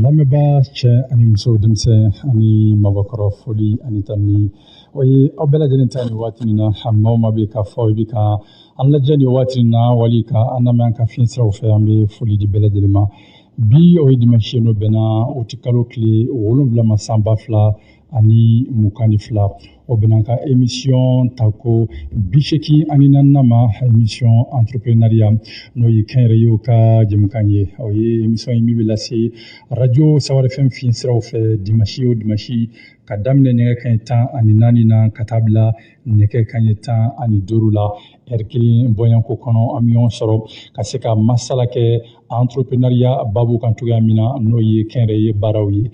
Lamɛnbaa cɛ ani muso, denmisɛn ani mabɔkɔrɔ, foli ani tanuni o ye aw bɛɛ lajɛlen ta nin waati nin na. Maa o maa bɛ k'a fɔ i bɛ ka an lajɛ nin waati nin na, wali ka an lamɛn an ka fiɲɛ siraw fɛ, an bɛ foli di bɛɛ lajɛlen ma. Bi, o ye dimanche ye, n'o bɛnna utikalo tile 7 ma, san 2022. O bɛna an ka émission tako 84nan ma, émission entrepreneuriat, n'o ye kɛnyɛrɛyew ka jɛmukan ye. O ye émission ye min bɛ lase radio Sawari FM fiɲɛ siraw fɛ dimanche o dimanche, ka daminɛ nɛgɛ kaɲɛ 14 na ka taa bila nɛgɛ kaɲɛ 15 la. Ɛri kelen bɔɲɔgɔnko kɔnɔ, an bɛ ɲɔgɔn sɔrɔ ka se ka masala kɛ entrepreneuriat babu kan cogoya min na, n'o ye kɛnyɛrɛye baaraw ye.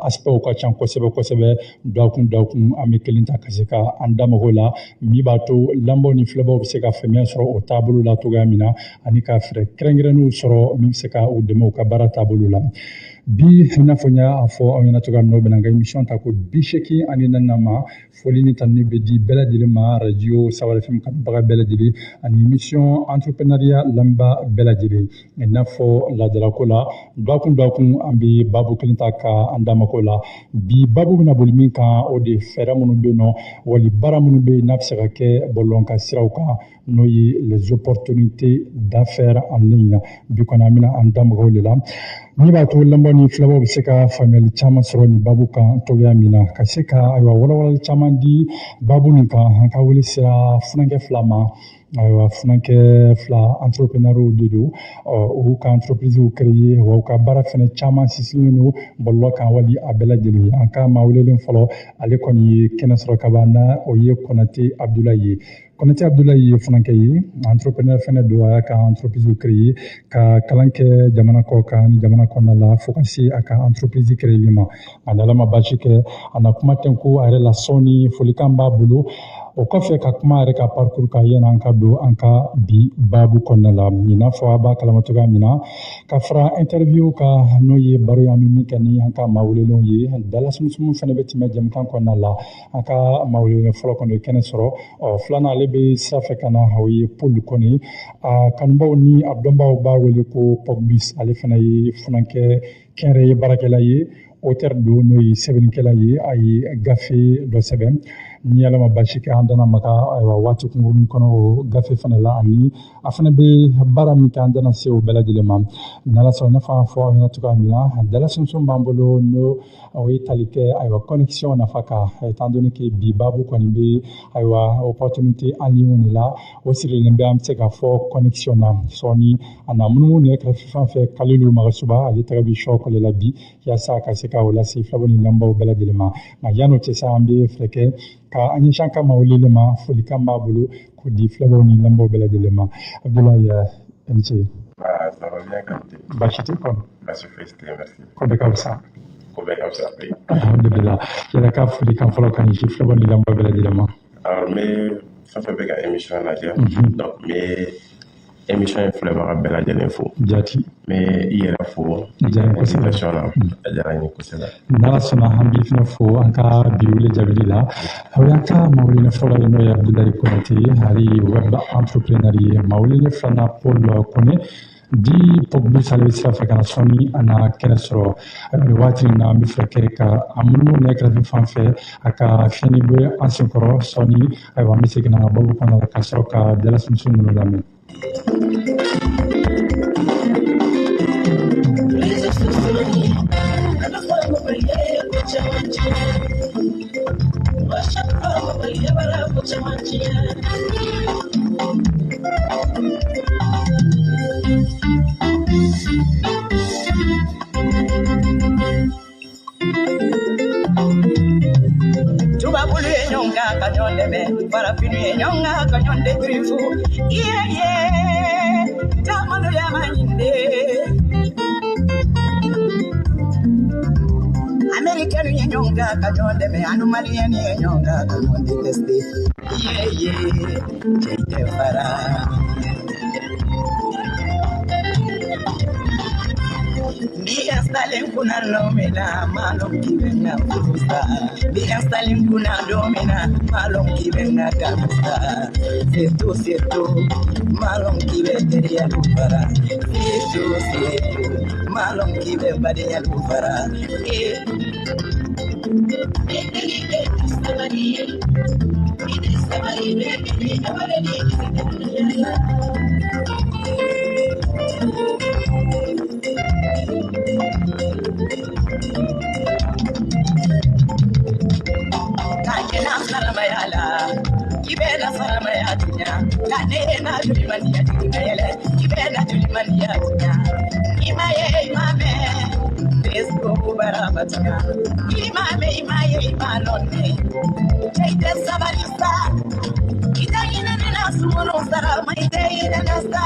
Aspectw ka ca kosɛbɛ kosɛbɛ. Dɔgɔkun dɔgɔkun, an bɛ kelen ta ka se ka an da mago la, min b'a to lamɛnbaaw ni filɛbaw bɛ se ka faamuya sɔrɔ o taabolo la cogoya min na, ani ka fɛɛrɛ kɛrɛnkɛrɛnnenw sɔrɔ min bɛ se ka u dɛmɛ u ka baara taabolo la. Bi, i n'a fɔ n y'a fɔ aw ɲɛna cogoya min na, o bɛna an ka émission ta ko 84nan ma. Foli ni tanuni bɛ di bɛɛ lajɛlen ma, radio Sawari FM kanubaga bɛɛ lajɛlen ani émission entrepreneuriat lamɛnbaa bɛɛ lajɛlen. I n'a fɔ laadalako la, dɔgɔkun dɔgɔkun, an bɛ babu kelen ta ka an da mago la. Bi babu bɛna boli min kan, o de ye fɛɛrɛ minnu bɛ yen nɔ, wali baara minnu bɛ yen n'a bɛ se ka kɛ bɔlɔlɔ siraw kan, n'o ye les opportunités d'affaires en ligne. Bi kɔni, an bɛna an da mago de la min b'a to lamɛnbaaw ni filɛbaw bɛ se ka faamuyali caman sɔrɔ nin babu kan cogoya min na, ka se ka ayiwa walawalali caman di babu nin kan. An ka wele sera funankɛ fila ma. Ayiwa, funankɛ fila, entrepreneurs de don. Ɔ u ka entreprise créer, wa u ka baara fɛnɛ caman sinsinnen don bɔlɔlɔ kan, wali a bɛɛ lajɛlen. An ka maa welelen fɔlɔ, ale kɔni ye kɛnɛ sɔrɔ kaban, na o ye Konate Abdulayi ye. Konate Abdulayi ye funankɛ ye, entrepreneur fɛnɛ don. A y'a ka entreprise créer, ka kalan kɛ jamana kɔ kan ni jamana kɔnɔna la, fo ka se a ka entreprise créer ma. A n'Ala ma baasi kɛ, a na kuma tɛ ko a yɛrɛ la sɔɔni. Folikan b'a bolo, o kɔfɛ ka kuma yɛrɛ ka parcours kan, yanni an ka don an ka bi baabu kɔnɔna la. I n'a fɔ a b'a kalama cogoya min na, ka fara interview kan, n'o ye baro ye an bɛ min kɛ ni an ka maa welelenw ye, dala sumusumu fɛnɛ bɛ tɛmɛ jɛmukan kɔnɔna la. An ka maa welelen fɔlɔ kɔni ye kɛnɛ sɔrɔ. Ɔ filanan, ale bɛ sira fɛ ka na, o ye Paul Kɔnɛ. A kanubaw ni a dɔnbaw b'a wele ko Pɔgbis. Ale fana ye funankɛ kɛnyɛrɛye baarakɛla ye, auteur don, n'o ye sɛbɛnnikɛla ye. A ye gafe dɔ sɛbɛn. Ni Ala ma baasi kɛ, an dana maga ayiwa waati kunkurunin kɔnɔ o gafe fana la, ani a fana bɛ baara min kɛ, an dana se o bɛɛ lajɛlen ma n'Ala sɔnna. I n'a fɔ an fɔ aw ɲɛna cogoya min na, dala sunsun b'an bolo, n'o o ye tali kɛ ayiwa connexion nafa kan, étant donné que bi babu kɔni bɛ ayiwa opportunité en ligne de la, o sirilen bɛ, an bɛ se k'a fɔ, connexion na. Sɔɔni a na munumunu nɛgɛ kɛrɛfɛ fan fɛ, Kalilu Magasuba, ale tɛgɛ bɛ sɔ kɔlɛ la bi, yaasa ka se ka o lase filabɔ ni lamɛnbaaw bɛɛ lajɛlen ma. Nka yan'o cɛ sa, an bɛ fɛɛrɛ kɛ ka an ɲɛsin an ka maa welelen ma. Folikan b'a bolo k'o di filɛbaw ni lamɛnbaaw bɛɛ lajɛlen ma. Abdoulaye, i ni ce. Ah, ça va bien, Kanté. Baasi tɛ kɔni? Baasi foyi tɛ yen, merci. Ko bɛɛ ka fisa? Ko bɛɛ ka fisa, oui. Alhamdulillah. Yala ka folikan fɔlɔ ka ɲɛsin filɛbaw ni lamɛnbaaw bɛɛ lajɛlen ma. Alors, n bɛ fɛn fɛn bɛ ka émission lajɛ, donc n bɛ émission in filɛbaga bɛɛ lajɛlen fo. Jati. N bɛ i yɛrɛ fo A diyara n ye kosɛbɛ. invitation na, a diyara n ye kosɛbɛ. N'Ala sɔnna, an b'i fana fo an ka bi wele jaabili la. O y'an ka maa welelen fɔlɔ ye, n'o ye Abdoulaye Konate ye, ale ye web entrepreneur ye. Maa welelen filanan, Paul Kone di Pɔgbis, ale bɛ sira fɛ ka na sɔɔni, a na kɛnɛ sɔrɔ. Ayiwa, nin waati in na, an bɛ fɛ kɛ ka a munumunu nɛgɛ kɛrɛfɛ fan fɛ, a ka fiɲɛni bɔ an senkɔrɔ sɔɔni. Ayiwa, an bɛ segin an ka babu kɔnɔna la ka sɔrɔ ka dala sunsun ninnu lamɛn. Tubabulu ye ɲɔgɔn kan ka ɲɔgɔn dɛmɛ, farafinw ye ɲɔgɔn kan ka ɲɔgɔn degirifu. Iye ye taamaloya ma ɲi de. Américain ye ɲɔgɔn kan ka ɲɔgɔn dɛmɛ, anu maliyɛn ye ɲɔgɔn kan ka ɲɔgɔn détester. Iye ye cɛ tɛ fara. Bi installé kuna don min na, malon k'i bɛ n ka furu sa. Bi installé kuna don min na, malon k'i bɛ n ka kanu sa. Surtout, surtout, malon k'i bɛ teriya fara. Surtout, surtout, Malon k'i bɛ badenya lu fara. Sabali, sabali, sabali. K'a saramaya la, k'i bɛ na saramaya tiɲɛ, ka ne na joli mandiya jigin ka yɛlɛ, k'i bɛ na joli mandiya tiɲɛ. I ma ye, i ma mɛn, Facebook barabatiya. I ma mɛn, i ma ye, i ma lɔn ne. Cɛ, i tɛ sabali sa, i tɛ hinɛ ne na sunkalo sara ma, i tɛ hinɛ na sa.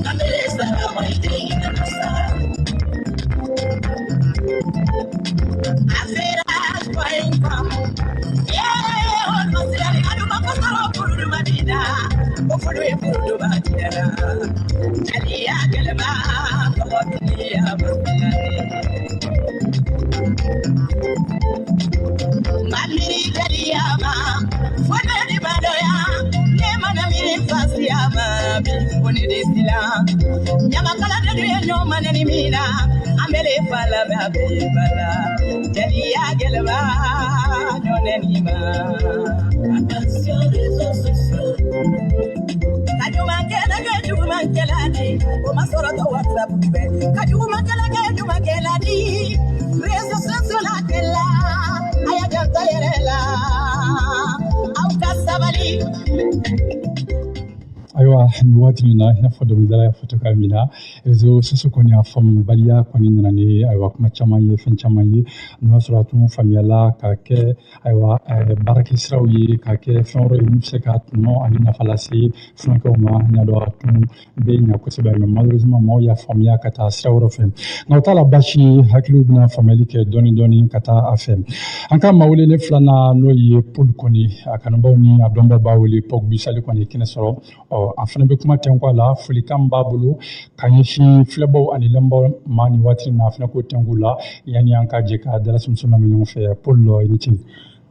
Kamele sara ma, i tɛ hinɛ na sa. Affaire.com. Yeah, almost aduma kosoro furu madina. O furu ye furu madina. Jaliya gɛlɛma, tɔgɔtigiya basilale. Mamiri jaliya ma, fo ne ni badoya. Ne mana miiri fasiya ma, bi fo ne de sila. Ɲamakala de dun ye ɲɔ ma neni min na, an bɛ le fa la bɛ a bɛ ba la. Jaliya gɛlɛma, ɲɔ neni ma. Attention réseaux sociaux. Ka ɲumankɛla kɛ jugumankɛla di, o ma sɔrɔ tɔ WhatsApp fɛ. Ka jugumankɛla kɛ ɲumankɛla di, réseaux sociaux la kɛla. A y'a janto a yɛrɛ la, aw ka sabali. Ayiwa, nin waati nin na, i n'a fɔ dɔnkilidala y'a fɔ cogoya min na, réseaux sociaux kɔni, a faamubaliya kɔni nana ni, ayiwa, kuma caman ye, fɛn caman ye. N'o y'a sɔrɔ a tun faamuyala ka kɛ, ayiwa, baarakɛ siraw ye, ka kɛ fɛn wɛrɛ ye min bɛ se ka tɔnɔ ani nafa lase funankɛw ma, n y'a dɔn a tun bɛ ɲa kosɛbɛ. Mais malheureusement, maaw y'a faamuya ka taa sira wɛrɛ fɛ. Nka o t'a la baasi ye, hakiliw bɛna faamuyali kɛ dɔɔni dɔɔni ka taa a fɛ. An ka maa welelen filanan, n'o ye Paul kɔni, a kanubaw ni a dɔnbaw b'a wele Pogba, ale kɔni kɛnɛ sɔrɔ. Ɔ, a fana bɛ kuma tɛnku a la. Folikan b'a bolo ka ɲɛsin filɛbaw ani lamɛnbaw ma nin waati in na. A fana k'o tɛnku la yanni an ka jɛ ka dalasumuso lamɛn ɲɔgɔn fɛ. Paul, i ni ce.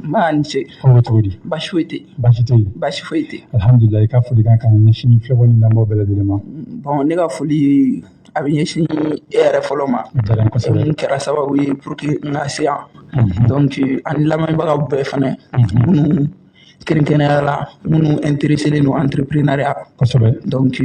Nba, ni ce. Aw bɛ cogo di? Baasi foyi tɛ. Baasi tɛ yen. Baasi foyi tɛ. Alhamdulilah. I ka folikan ka ɲɛsin filɛbaw ni lamɛnbaw bɛɛ lajɛlen ma. Bon, ne ka foli a bɛ ɲɛsin e yɛrɛ fɔlɔ ma. O diyara n ye kosɛbɛ. Mun kɛra sababu ye pour que n ka se yan. Donc ani lamɛnbagaw bɛɛ fana, minnu kɛrɛnkɛrɛnnenya la minnu intéressé don entrepreneuriat. Donc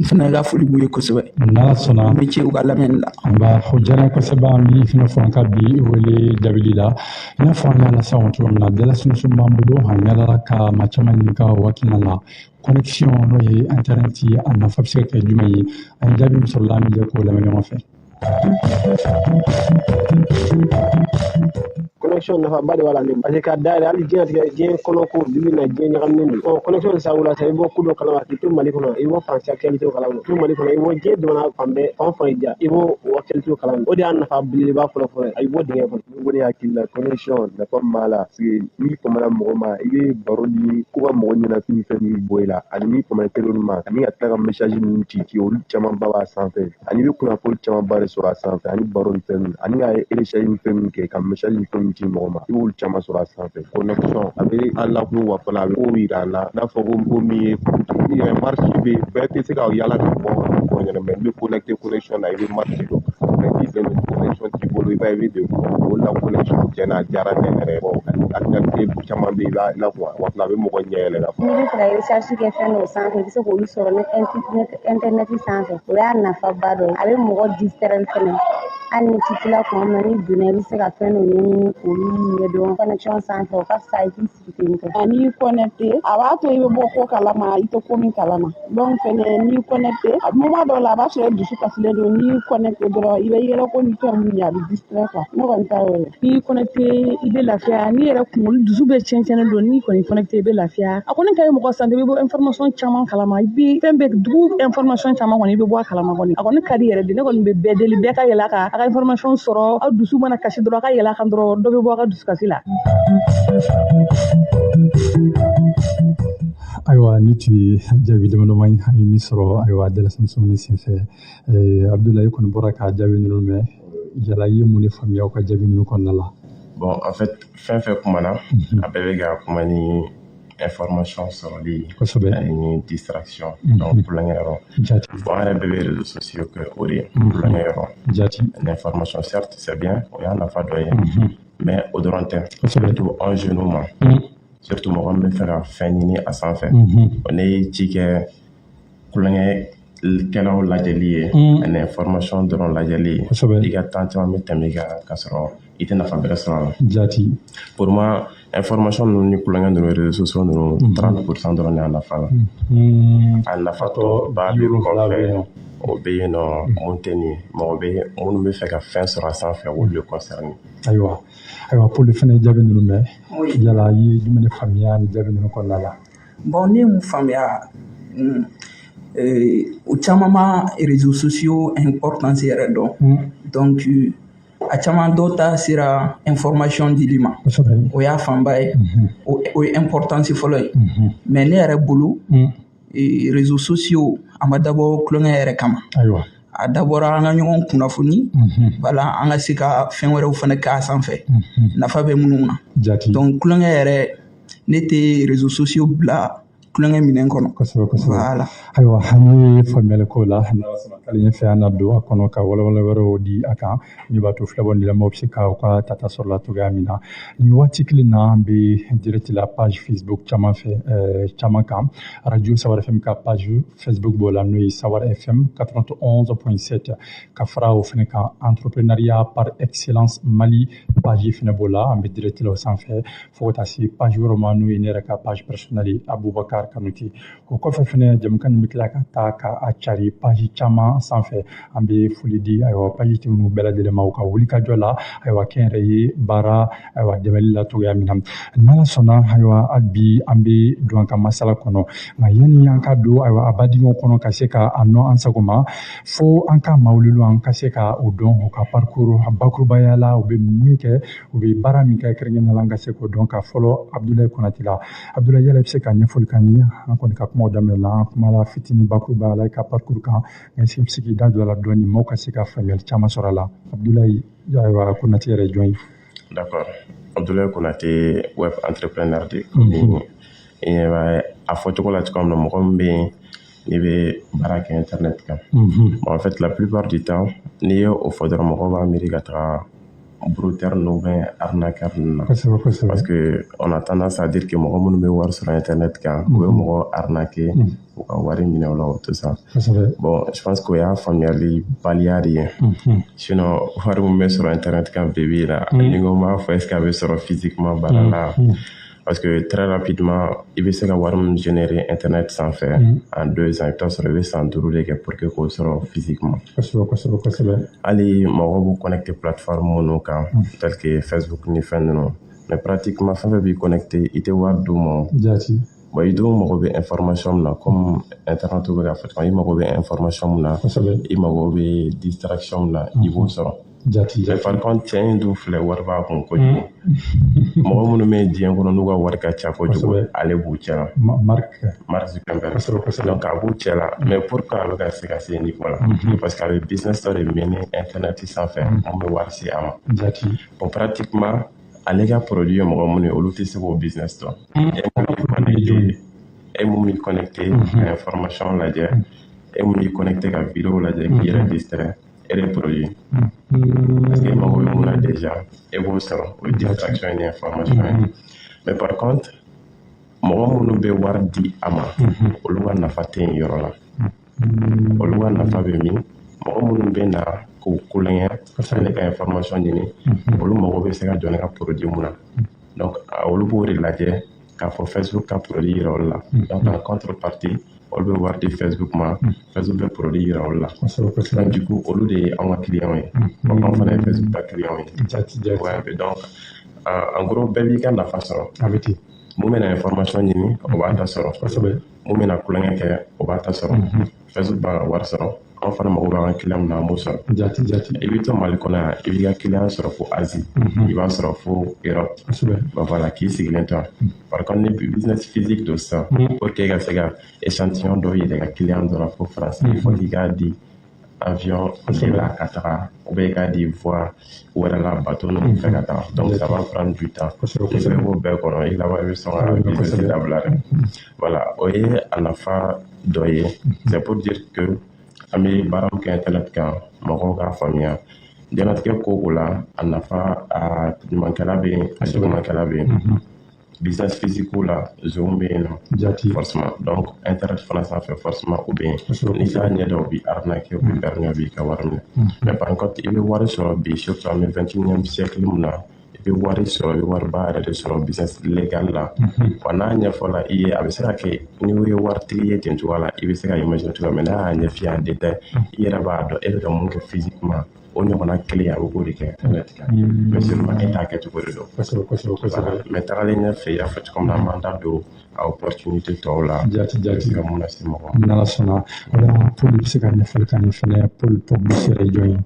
n fana ka foli b'u ye kosɛbɛ. N'Ala sɔnna. N bɛ ce u ka lamɛnni la. An b'a o diyara n ye kosɛbɛ. An b'i fana fɔ an ka bi wele jaabili la. I n'a fɔ an y'a lase aw ma cogo min na, dalasumuso b'an bolo. An yaalala ka maa caman ɲininka o hakilina la, connexion, n'o ye internet ye, a nafa bɛ se ka kɛ jumɛn ye? An ye jaabi min sɔrɔ la, an bɛ jɛ k'o lamɛn ɲɔgɔn fɛ. Connexion nafaba de b'a la ne, parce que k'a dayɛlɛ hali diɲɛlatigɛ, diɲɛ kɔnɔ ko bibi na, diɲɛ ɲagaminen don. Ɔ, connexion sababu la sa, i bɔ ko dɔ kalama k'i to Mali kɔnɔ, i bɔ Faransi actualité kalama, to Mali kɔnɔ, i bɔ diɲɛ jamana fan bɛɛ, fan fan y'i diya, i b'o o actualité kalama. O de y'a nafa belebeleba fɔlɔ fɔlɔ ye, a bɛ bɔ dingɛ kɔnɔ. Ne kɔni hakili la, connexion nafa min b'a la, parce que n'i famana mɔgɔ ma, i bɛ baro ni ko ka mɔgɔ ɲɛnafin ni fɛn ninnu bɔ i la, ani n'i famana téléphone ma, ani ka tila ka message ninnu ci ci, olu camanba b'a sanfɛ, ani i bɛ kunnafoni camanba de sɔrɔ a sanfɛ, ani baro ni fɛn ninnu, ani ka recharge ni fɛn ninnu kɛ, ka message ni fɛn ninnu ci mɔgɔ ma, i b'olu caman sɔrɔ a sanfɛ. Connexion a bɛ an lakunu, wa fana a bɛ kow yira an na, n'a fɔ ko min ye yɛrɛ marche bɛ, bɛɛ tɛ se ka yala ka bɔ ka fɔ ɲɛna, mais i bɛ connecté connexion na, i bɛ marche dɔn. Mais ni fɛn connexion t'i bolo, i b'a ye i bɛ degun o la. Connexion tiɲɛna, a diyara ne yɛrɛ. Bon, actualité caman bɛ yen, i b'a i n'a fɔ wa fana a bɛ mɔgɔ ɲɛ yɛlɛ ka fɔ. N'i bɛ fɛ ka recherche kɛ fɛn dɔw sanfɛ, i bɛ se k'olu sɔrɔ ni internet sanfɛ. O y'a nafaba dɔ ye. A bɛ mɔgɔ distraire fɛnɛ. Hali ni t'i la tuma min na, n'i donna, i bɛ se ka fɛn dɔ ɲɛɲini k'olu ɲɛdɔn connexion sanfɛ. O ka fisa i k'i sigi ten tɔ. N'i connecté, a b'a to i bɛ bɔ ko kalama, i tɛ ko min kalama. Donc fɛnɛ n'i connecté, moment dɔw la a b'a sɔrɔ i dusu kasilen don, n'i connecté dɔrɔn, i bɛ yɛlɛ ko ni fɛn mun ye, a bɛ distraire quoi. Ne kɔni ta y'o ye. N'i connecté, i bɛ lafiya. N'i yɛrɛ kunkolo dusu bɛɛ tiɲɛ don, n'i kɔni connecté, i bɛ lafiya. A kɔni ka ɲi mɔgɔ santé, i bɛ bɔ information caman kalama, i bɛ fɛn bɛɛ, dugu information caman kɔni, i bɛ bɔ a kalama kɔni. A kɔni ka di yɛrɛ de. Ne kɔni bɛ bɛɛ deli, bɛɛ ka yɛlɛ a kan, a ka information sɔrɔ. Aw dusu mana kasi dɔrɔn, a ka yɛlɛ a kan dɔrɔn, dɔ bɛ bɔ a ka dusukasi la. Ayiwa, ni tun ye jaabi damadama ye an ye min sɔrɔ, ayiwa, dalasumuso senfɛ. Abudulayi kɔni bɔra ka jaabi ninnu mɛn. Yala i ye mun de faamuya aw ka jaabi ninnu kɔnɔna la? Bon, en fait, fɛn fɛn kumana, a bɛɛ bɛ ka kuma ni information sɔrɔli ani distraction, donc kulonkɛ yɔrɔ. Bon, an yɛrɛ bɛɛ bɛ réseaux sociaux kɛ o de ye, kulonkɛ yɔrɔ. L'information, certes, c'est bien, o y'a nafa dɔ ye, mais o dɔrɔn tɛ, surtout an jeunes ma, surtout mɔgɔ min bɛ fɛ ka fɛn ɲini a sanfɛ. Ne ye ci kɛ kulonkɛ kɛlaw lajɛli ye ani information dɔrɔn lajɛli ye, i ka temps caman bɛ tɛmɛ i kan ka sɔrɔ i tɛ nafa bɛrɛ sɔrɔ a la. Pour moi, information ninnu ni kulonkɛ ninnu, réseaux sociaux ninnu, 30% dɔrɔn de y'a nafa la. A nafa tɔ ba bɛ kɔfɛ, o bɛ yen nɔ. Mun tɛ nin ye, mɔgɔ bɛ minnu bɛ fɛ ka fɛn sɔrɔ a sanfɛ, olu de concerné. Ayiwa, Paul fana ye jaabi ninnu mɛn. Yala i ye jumɛn de faamuya ni jaabi ninnu kɔnɔna la? Bon, ne ye mun faamuya, o caman ma réseaux sociaux importance yɛrɛ dɔn. Donc a caman dɔw ta sera information dili ma, o y'a fanba ye, o ye importance fɔlɔ ye. Mais ne yɛrɛ bolo, réseaux sociaux a ma dabɔ kulonkɛ yɛrɛ kama. A dabɔra an ka ɲɔgɔn kunnafoni, wala an ka se ka fɛn wɛrɛw fana k'a sanfɛ, nafa bɛ minnu na. Donc kulonkɛ yɛrɛ, ne tɛ réseaux sociaux bila kulonkɛ minɛn kɔnɔ. Kosɛbɛ kosɛbɛ. Voilà. Ayiwa, an ye faamuyali k'o la. N'Ala sɔnna, taalen ɲɛfɛ, an na don a kɔnɔ ka walawala wɛrɛw di a kan min b'a to filɛbɔ ni lamɛnw bɛ se ka u ka tata sɔrɔ la cogoya min na. Nin waati kelen na, an bɛ direct la page Facebook caman fɛ, caman kan. Radio Sawara FM ka page Facebook b'o la, n'o ye Sawara FM 91.7. Ka fara o fana kan, Entrepreneuriat par excellence Mali page fana b'o la. An bɛ direct la o sanfɛ fo ka taa se page wɛrɛw ma, n'o ye ne yɛrɛ ka page personnelle ye, Abubakar Kanute. O kɔfɛ fɛnɛ, jamukan nin bɛ tila ka taa ka a cari page caman sanfɛ. An bɛ foli di, ayiwa, page ninnu bɛɛ lajɛlen ma u ka wulikajɔ la, ayiwa, kɛnyɛrɛye baara, ayiwa, dɛmɛli la cogoya min na. N'Ala sɔnna, ayiwa, hali bi an bɛ don an ka masala kɔnɔ. Nka yanni an ka don, ayiwa, a badingɛw kɔnɔ ka se ka a nɔ an sago ma, fo an ka mawuliliw, an ka se ka o dɔn, u ka parcours bakurubaya la, u bɛ min kɛ, u bɛ baara min kɛ kɛrɛnkɛrɛnnenya la, an ka se k'o dɔn. Ka fɔlɔ Abudulayi Konate la. Abudulayi, yala i bɛ se ka ɲɛfɔli k'an ye? An kɔni ka kumaw daminɛ la, an kumala fitinin bakurubaya la i ka parcours kan, nka est-ce que i bɛ se k'i da don a la dɔɔni, maaw ka se ka faamuyali caman sɔrɔ a la? Abudulayi, ayiwa, Konate yɛrɛ ye jɔn ye? D'accord. Abdoulaye Konate, web entrepreneur de. Komi i ɲɛ b'a a fɔ cogo la cogoya min na, mɔgɔ min bɛ yen n'i bɛ baara kɛ internet kan. Bon, en fait, la plupart du temps, n'i ye o fɔ dɔrɔn, mɔgɔw b'a miiri ka taga brouteur ninnu ou bien arnaqueur ninnu na. Kosɛbɛ kosɛbɛ. Parce que on a tendance à dire que mɔgɔ minnu bɛ wari sɔrɔ internet kan, u bɛ mɔgɔ arnaquer, u ka wari minɛ u la, tout ça. Bon, je pense qu'o y'a faamuyali baliya de ye. Sinon, wari min bɛ sɔrɔ internet kan bi bi in na, ni n ko n b'a fɔ, est ce que a bɛ sɔrɔ physiquement baara la? Parce que très rapidement, i bɛ se ka wari min générer internet sanfɛ en 2 ans, i bɛ taa sɔrɔ i bɛ san 5 de kɛ pour que k'o sɔrɔ physiquement. Kosɛbɛ kosɛbɛ kosɛbɛ. Hali mɔgɔw b'u connecter plateforme minnu kan, tel que Facebook ni fɛn ninnu, mais pratiquement fɛn fɛn b'i connecter, i tɛ wari d'u ma. Bon, i dun mago bɛ information min na, comme internet bɛ ka fɔ cogo min, i mago bɛ information min na, i mago bɛ distraction min na, i b'o sɔrɔ. Mais par contre, cɛ in dun filɛ, wari b'a kun kojugu. Mɔgɔ minnu bɛ diɲɛ kɔnɔ n'u ka wari ka ca kojugu, ale b'u cɛ la. Mark. Mark Zuckerberg. Donc a b'u cɛ la, mais pourquoi a bɛ ka se ka se niveau la? Parce que a bɛ business dɔ de mener internet sanfɛ mun bɛ wari se a ma. Bon, pratiquement, ale ka produit ye mɔgɔ minnu ye, olu tɛ se k'o business dɔn. E mun b'i connecté ka information lajɛ, e mun b'i connecté ka vidéo lajɛ k'i yɛrɛ distraire, e de produit. Parce que e mago bɛ mun na déjà, e b'o sɔrɔ, o ye distraction ni information ye. Mais par contre, mɔgɔ minnu bɛ wari di a ma, olu ka nafa tɛ yen yɔrɔ la. Olu ka nafa bɛ min? Mɔgɔ minnu bɛ na k'u kulonkɛ, ale ka information ɲini, olu mago bɛ se ka jɔ ne ka produit mun na. Donc olu b'o de lajɛ k'a fɔ Facebook ka produit yira olu la. Donc en contrepartie, olu bɛ wari di Facebook ma, Facebook bɛ produit yira olu la. Donc du coup, olu de ye anw ka client ye. Donc anw fana ye Facebook ka client ye. Ouais, donc en gros, bɛɛ b'i ka nafa sɔrɔ. A bɛ ten. Mun bɛna information ɲini, o b'a ta sɔrɔ. Mun bɛna kulonkɛ kɛ, o b'a ta sɔrɔ. Facebook b'a ka wari sɔrɔ. Anw fana mago b'an ka client min na, an b'o sɔrɔ. Jati jati. I bɛ to Mali kɔnɔ yan, i b'i ka client sɔrɔ fo Asie, i b'a sɔrɔ fo Europe. Bon, voilà, k'i sigilen to yan. Par contre, ni business physique don sisan, pour que e ka se ka échantillon dɔ yira i ka client dɔ la fo France, il faut k'i k'a di avion de la ka taga ou bien i k'a di voie wɛrɛ la, bateau ninnu fɛ ka taga. Donc ça va prendre du temps. I bɛ b'o bɛɛ kɔnɔ, i laban i bɛ sɔn ka business dabila dɛ. Voilà, o ye a nafa dɔ ye. C'est pour dire que an bɛ baara min kɛ internet kan, mɔgɔw k'a faamuya, diɲɛlatigɛ ko o la, a nafa, a ɲumankɛla bɛ yen, a jugumankɛla bɛ yen. Business physique la, zone bɛ yen nɔ forcément, donc internet fana sanfɛ, forcément o bɛ yen. N'i t'a ɲɛdɔn, u b'i arnaquer, u b'i berner, u b'i ka wari minɛ. Mais par contre, i bɛ wari sɔrɔ bi, surtout an bɛ 21e siècle mun na, i bɛ wari sɔrɔ, i bɛ wariba yɛrɛ de sɔrɔ business légal la. Wa n'a ɲɛfɔla i ye, a bɛ se ka kɛ n'i ye waritigi ye ten cogoya la, i bɛ se ka imaginer cogoya min n'a y'a ɲɛf'i ye en détail, i yɛrɛ b'a dɔn e bɛ ka mun kɛ physiquement, o ɲɔgɔnna kelen a bɛ k'o de kɛ internet kan, mais seulement e t'a kɛcogo de dɔn. Kosɛbɛ, kosɛbɛ, kosɛbɛ. Mais tagalen ɲɛfɛ, i y'a fɔ cogo min na, an b'an da don a opportunité tɔw la. Jati, jati. Ka mun lase mɔgɔ ma. N'Ala sɔnna o la, Paul bɛ se ka ɲɛfɔli k'an ye fɛnɛ, Paul Pogba yɛrɛ ye jɔn ye?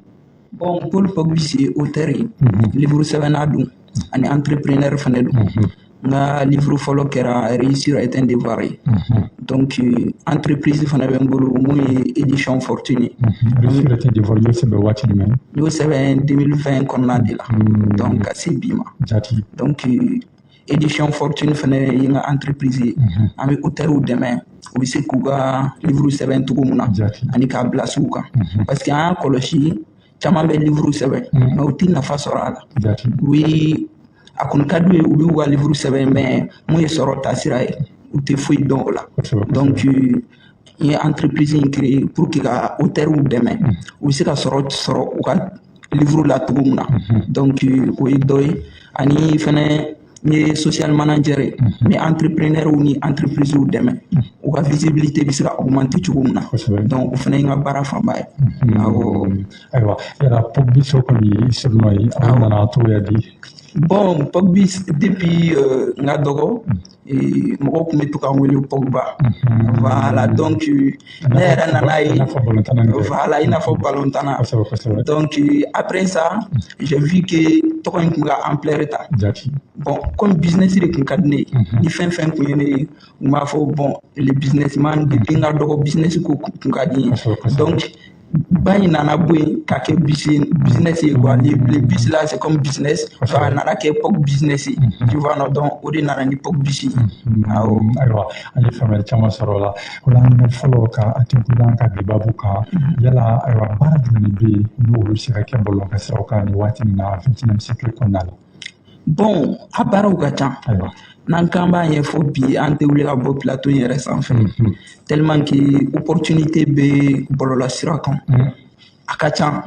Bon, Paul Pogba ye auteur ye, livre sɛbɛnna don, ani entrepreneur fɛnɛ don. N ka livre fɔlɔ kɛra Réussir est un devoir ye. Donc entreprise fana bɛ n bolo mun ye Édition Fortune ye. Réussir est un devoir, i y'o sɛbɛn waati jumɛn? N y'o sɛbɛn 2020 kɔnɔna de la, donc ka se bi ma. Donc Édition Fortune fana ye n ka entreprise ye. An bɛ auteurs dɛmɛ, u bɛ se k'u ka livre sɛbɛn cogo min na ani k'a bila sugu kan, parce que an y'a kɔlɔsi, caman bɛ livre sɛbɛn, mais u tɛ nafa sɔrɔ a la. U bɛ a kɔni ka d'u ye, u b'u ka livre sɛbɛn, mais mun ye sɔrɔ taasira ye, u tɛ foyi dɔn o la. Donc n ye entreprise in créer pour que ka auteurs dɛmɛ, u bɛ se ka sɔrɔ sɔrɔ u ka livre la cogo min na. Donc o ye dɔ ye. Ani fɛnɛ n ye social manager ye, n bɛ entrepreneur ni entreprise dɛmɛ, u ka visibilité bɛ se ka augmenter cogo min na. Donc o fana ye n ka baara fanba ye, awɔ. Ayiwa, yala Pogba kɔni ye surnom ye, aw nana cogoya di? Bon, Pogba, depuis n ka dɔgɔ, mɔgɔw tun bɛ to ka n wele Pogba. Voilà, donc ne yɛrɛ nana ye, voilà, i n'a fɔ balontanna. Donc après ça, j'ai vu que tɔgɔ in tun bɛ ka ampleur ta. Bon, comme business de tun ka di ne ye, ni fɛn fɛn tun ye ne ye, u b'a fɔ bon, le businessman. Depuis n ka dɔgɔ, business ko tun ka di n ye. Donc ba in nana bɔ yen ka kɛ business ye quoi. Le bus là, c'est comme business, donc a nana kɛ Pog business ye, tu vois non? Donc o de nana ni Pog bus ye, awɔ. Ayiwa, an ye faamuyali caman sɔrɔ o la. O la, ɲininkali fɔlɔ ka a tɛnku ka bi baabu kan, yala ayiwa, baara jumɛn de bɛ yen n'olu bɛ se ka kɛ bɔlɔlɔ ka siraw kan nin waati min na, 21e siècle kɔnɔna la? Bon, a baaraw ka ca. N'an k'an b'a ɲɛfɔ bi, an tɛ wuli ka bɔ plateau in yɛrɛ sanfɛ, tellement que opportunité bɛ bɔlɔlɔsira kan, a ka ca.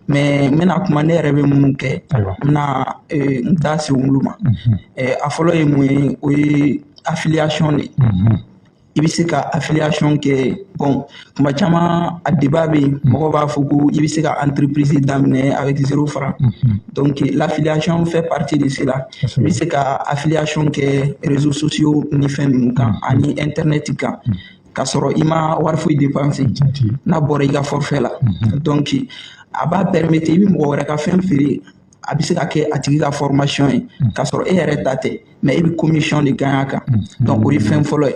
Mais n bɛna kuma ne yɛrɛ bɛ minnu kɛ, n bɛna n da se olu ma. A fɔlɔ ye mun ye? O ye affiliation de ye. I bɛ se ka affiliation kɛ. Bon, kuma caman a débat bɛ yen, mɔgɔw b'a fɔ ko i bɛ se ka entreprise daminɛ avec zéro franc. Donc l'affiliation fait partie de cela. I bɛ se ka affiliation kɛ réseaux sociaux ni fɛn ninnu kan ani internet kan, k'a sɔrɔ i ma wari foyi dépenser n'a bɔra i ka forfait la. Donc a b'a permettre i bɛ mɔgɔ wɛrɛ ka fɛn feere, a bɛ se ka kɛ a tigi ka formation ye, k'a sɔrɔ e yɛrɛ ta tɛ, mais e bɛ commission de gagner a kan. Donc o ye fɛn fɔlɔ ye.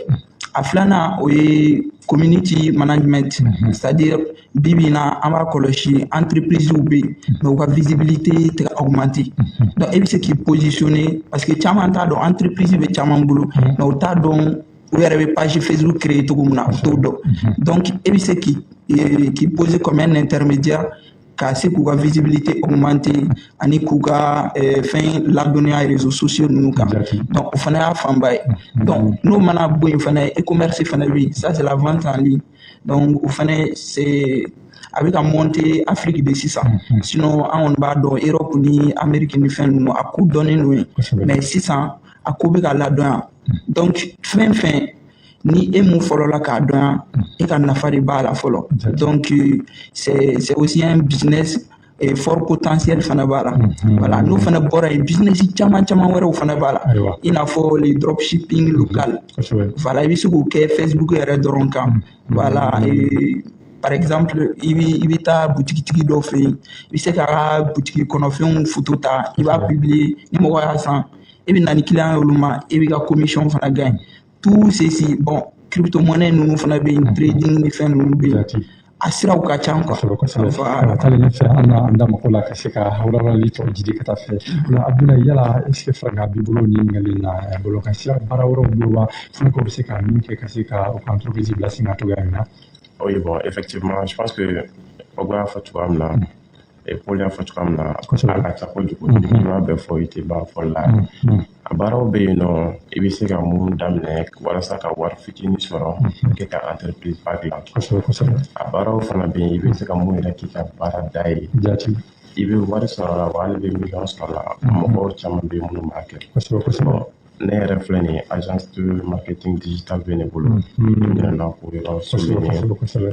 A filanan, o ye community management, c'est-à-dire bi bi in na, an b'a kɔlɔsi, entreprise bɛ yen, mais u ka visibilité tɛ ka augmenter. Donc e bɛ se k'i positionner, parce que caman t'a dɔn, entreprise bɛ caman bolo, mais u t'a dɔn u yɛrɛ bɛ page Facebook créer cogo min na, u t'o dɔn. Donc e bɛ se k'i poser comme un intermédiaire ka se k'u ka visibilité augmenter ani k'u ka fɛn ladɔnniya réseaux sociaux ninnu kan. Donc o fana y'a fanba ye. Donc n'o mana bɔ yen fana, e-commerce fana bɛ yen, ça c'est la vente en ligne. Donc o fana, c'est a bɛ ka monter Afrique de sisan. Sinon an kɔni b'a dɔn Europe ni Amérique ni fɛn ninnu, a ko dɔnnen don yen, mais sisan a ko bɛ ka ladɔn yan. Donc fɛn fɛn ni e mun fɔlɔla k'a dɔn yan, e ka nafa de b'a la fɔlɔ. Donc c'est aussi un business et fort potentiel fana b'a la. Voilà, n'o fana bɔra yen, business caman caman wɛrɛw fana b'a la, i n'a fɔ les dropshipping local. Voilà, i bɛ se k'o kɛ Facebook yɛrɛ dɔrɔn kan. Voilà, et par exemple i bɛ taa butigitigi dɔ fɛ yen, i bɛ se k'a ka butigi kɔnɔfɛnw photo ta, i b'a publier, ni mɔgɔ y'a san, e bɛ na ni client ye olu ma, e b'i ka commission fana gagne. Tout ceci, bon, crypto-monnaie ninnu fana bɛ yen, trading ni fɛn ninnu bɛ yen. A siraw ka ca quoi. Kosɛbɛ, kosɛbɛ. Taalen ɲɛfɛ, an na an da mako la ka se ka walawalali tɔ jidi ka taa fɛ. O la, Abdoulaye, yala est ce que farankan b'i bolo nin ɲininkali in na? Bɔlɔlɔkan sira baara wɛrɛw bɛ wa, funɛkɛw bɛ se ka min kɛ ka se ka u ka entreprise bila sen kan cogoya min na? Oui, bon, effectivement, je pense que Ogo y'a fɔ cogoya min na, et Paul y'a fɔ cogoya min na, a ka ca kojugu. N'i m'a bɛɛ fɔ, i tɛ ban fɔli la. A baaraw bɛ yen nɔ, i bɛ se ka mun daminɛ walasa ka wari fitinin sɔrɔ kɛ ka entreprise ba dilan. Kosɛbɛ, kosɛbɛ. A baaraw fana bɛ yen, i bɛ se ka mun yɛrɛ k'i ka baara da ye. I bɛ wari sɔrɔ a la wa, hali bɛ miliyɔn sɔrɔ a la. Mɔgɔw caman bɛ yen minnu b'a kɛ. Kosɛbɛ, kosɛbɛ. Ne yɛrɛ filɛ nin ye, agence de marketing digital bɛ ne bolo. N ɲinɛna k'o yɔrɔ souligner.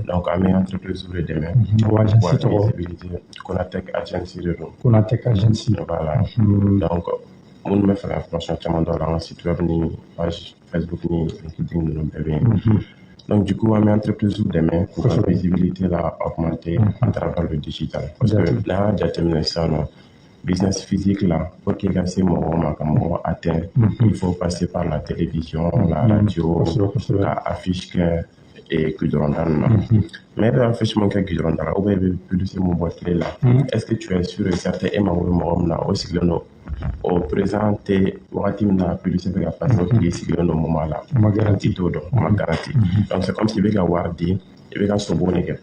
Donc an bɛ entreprise de dɛmɛ. O agence tɔgɔ? Visibilité. Konatec Agency de don. Konatec Agency. Voilà. Donc minnu bɛ fɛ ka information caman dɔn a la, an ka site web ni page Facebook ni LinkedIn ninnu bɛɛ bɛ yen. Donc du coup, an bɛ entreprise dɛmɛ k'u ka visibilité la augmenter à travers le digital. Parce que n'an y'a jateminɛ sisan nɔ, business physique là, pour qu'il ka se mɔgɔw ma, ka mɔgɔw atteindre, il faut passer par la télévision, la radio, ka affiche kɛ et goudron da ninnu na. Mais e bɛ affiche mun kɛ goudron da la, ou bien i bɛ publicité mun bɔ télé la, est-ce que tu es sûr et certain e mago bɛ mɔgɔ min na, o sigilen don o présent tɛ wagati min na publicité bɛ ka passer, o tigi sigilen don moment la? O ma garanti. I t'o dɔn, o ma garanti. Donc c'est comme si i bɛ ka wari di, i bɛ ka sobon de kɛ.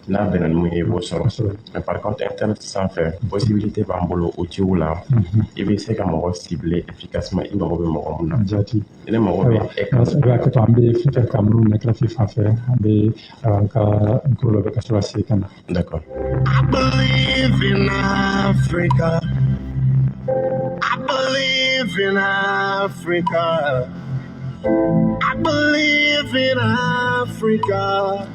N'a bɛnna ni mun ye, i b'o sɔrɔ. Mais par contre, internet sanfɛ, possibilité b'an bolo, outils la, i bɛ se ka mɔgɔ cibler efficacement, i mago bɛ mɔgɔ mun na. Ne mago bɛ e ka. I b'a kɛ to, an bɛ fɛn fɛn Cameroun kɛrɛfɛ fan fɛ, an bɛ an ka micro labɛn ka sɔrɔ ka segin ka na. D'accord. I believe in Africa. I believe in Africa. I believe in Africa.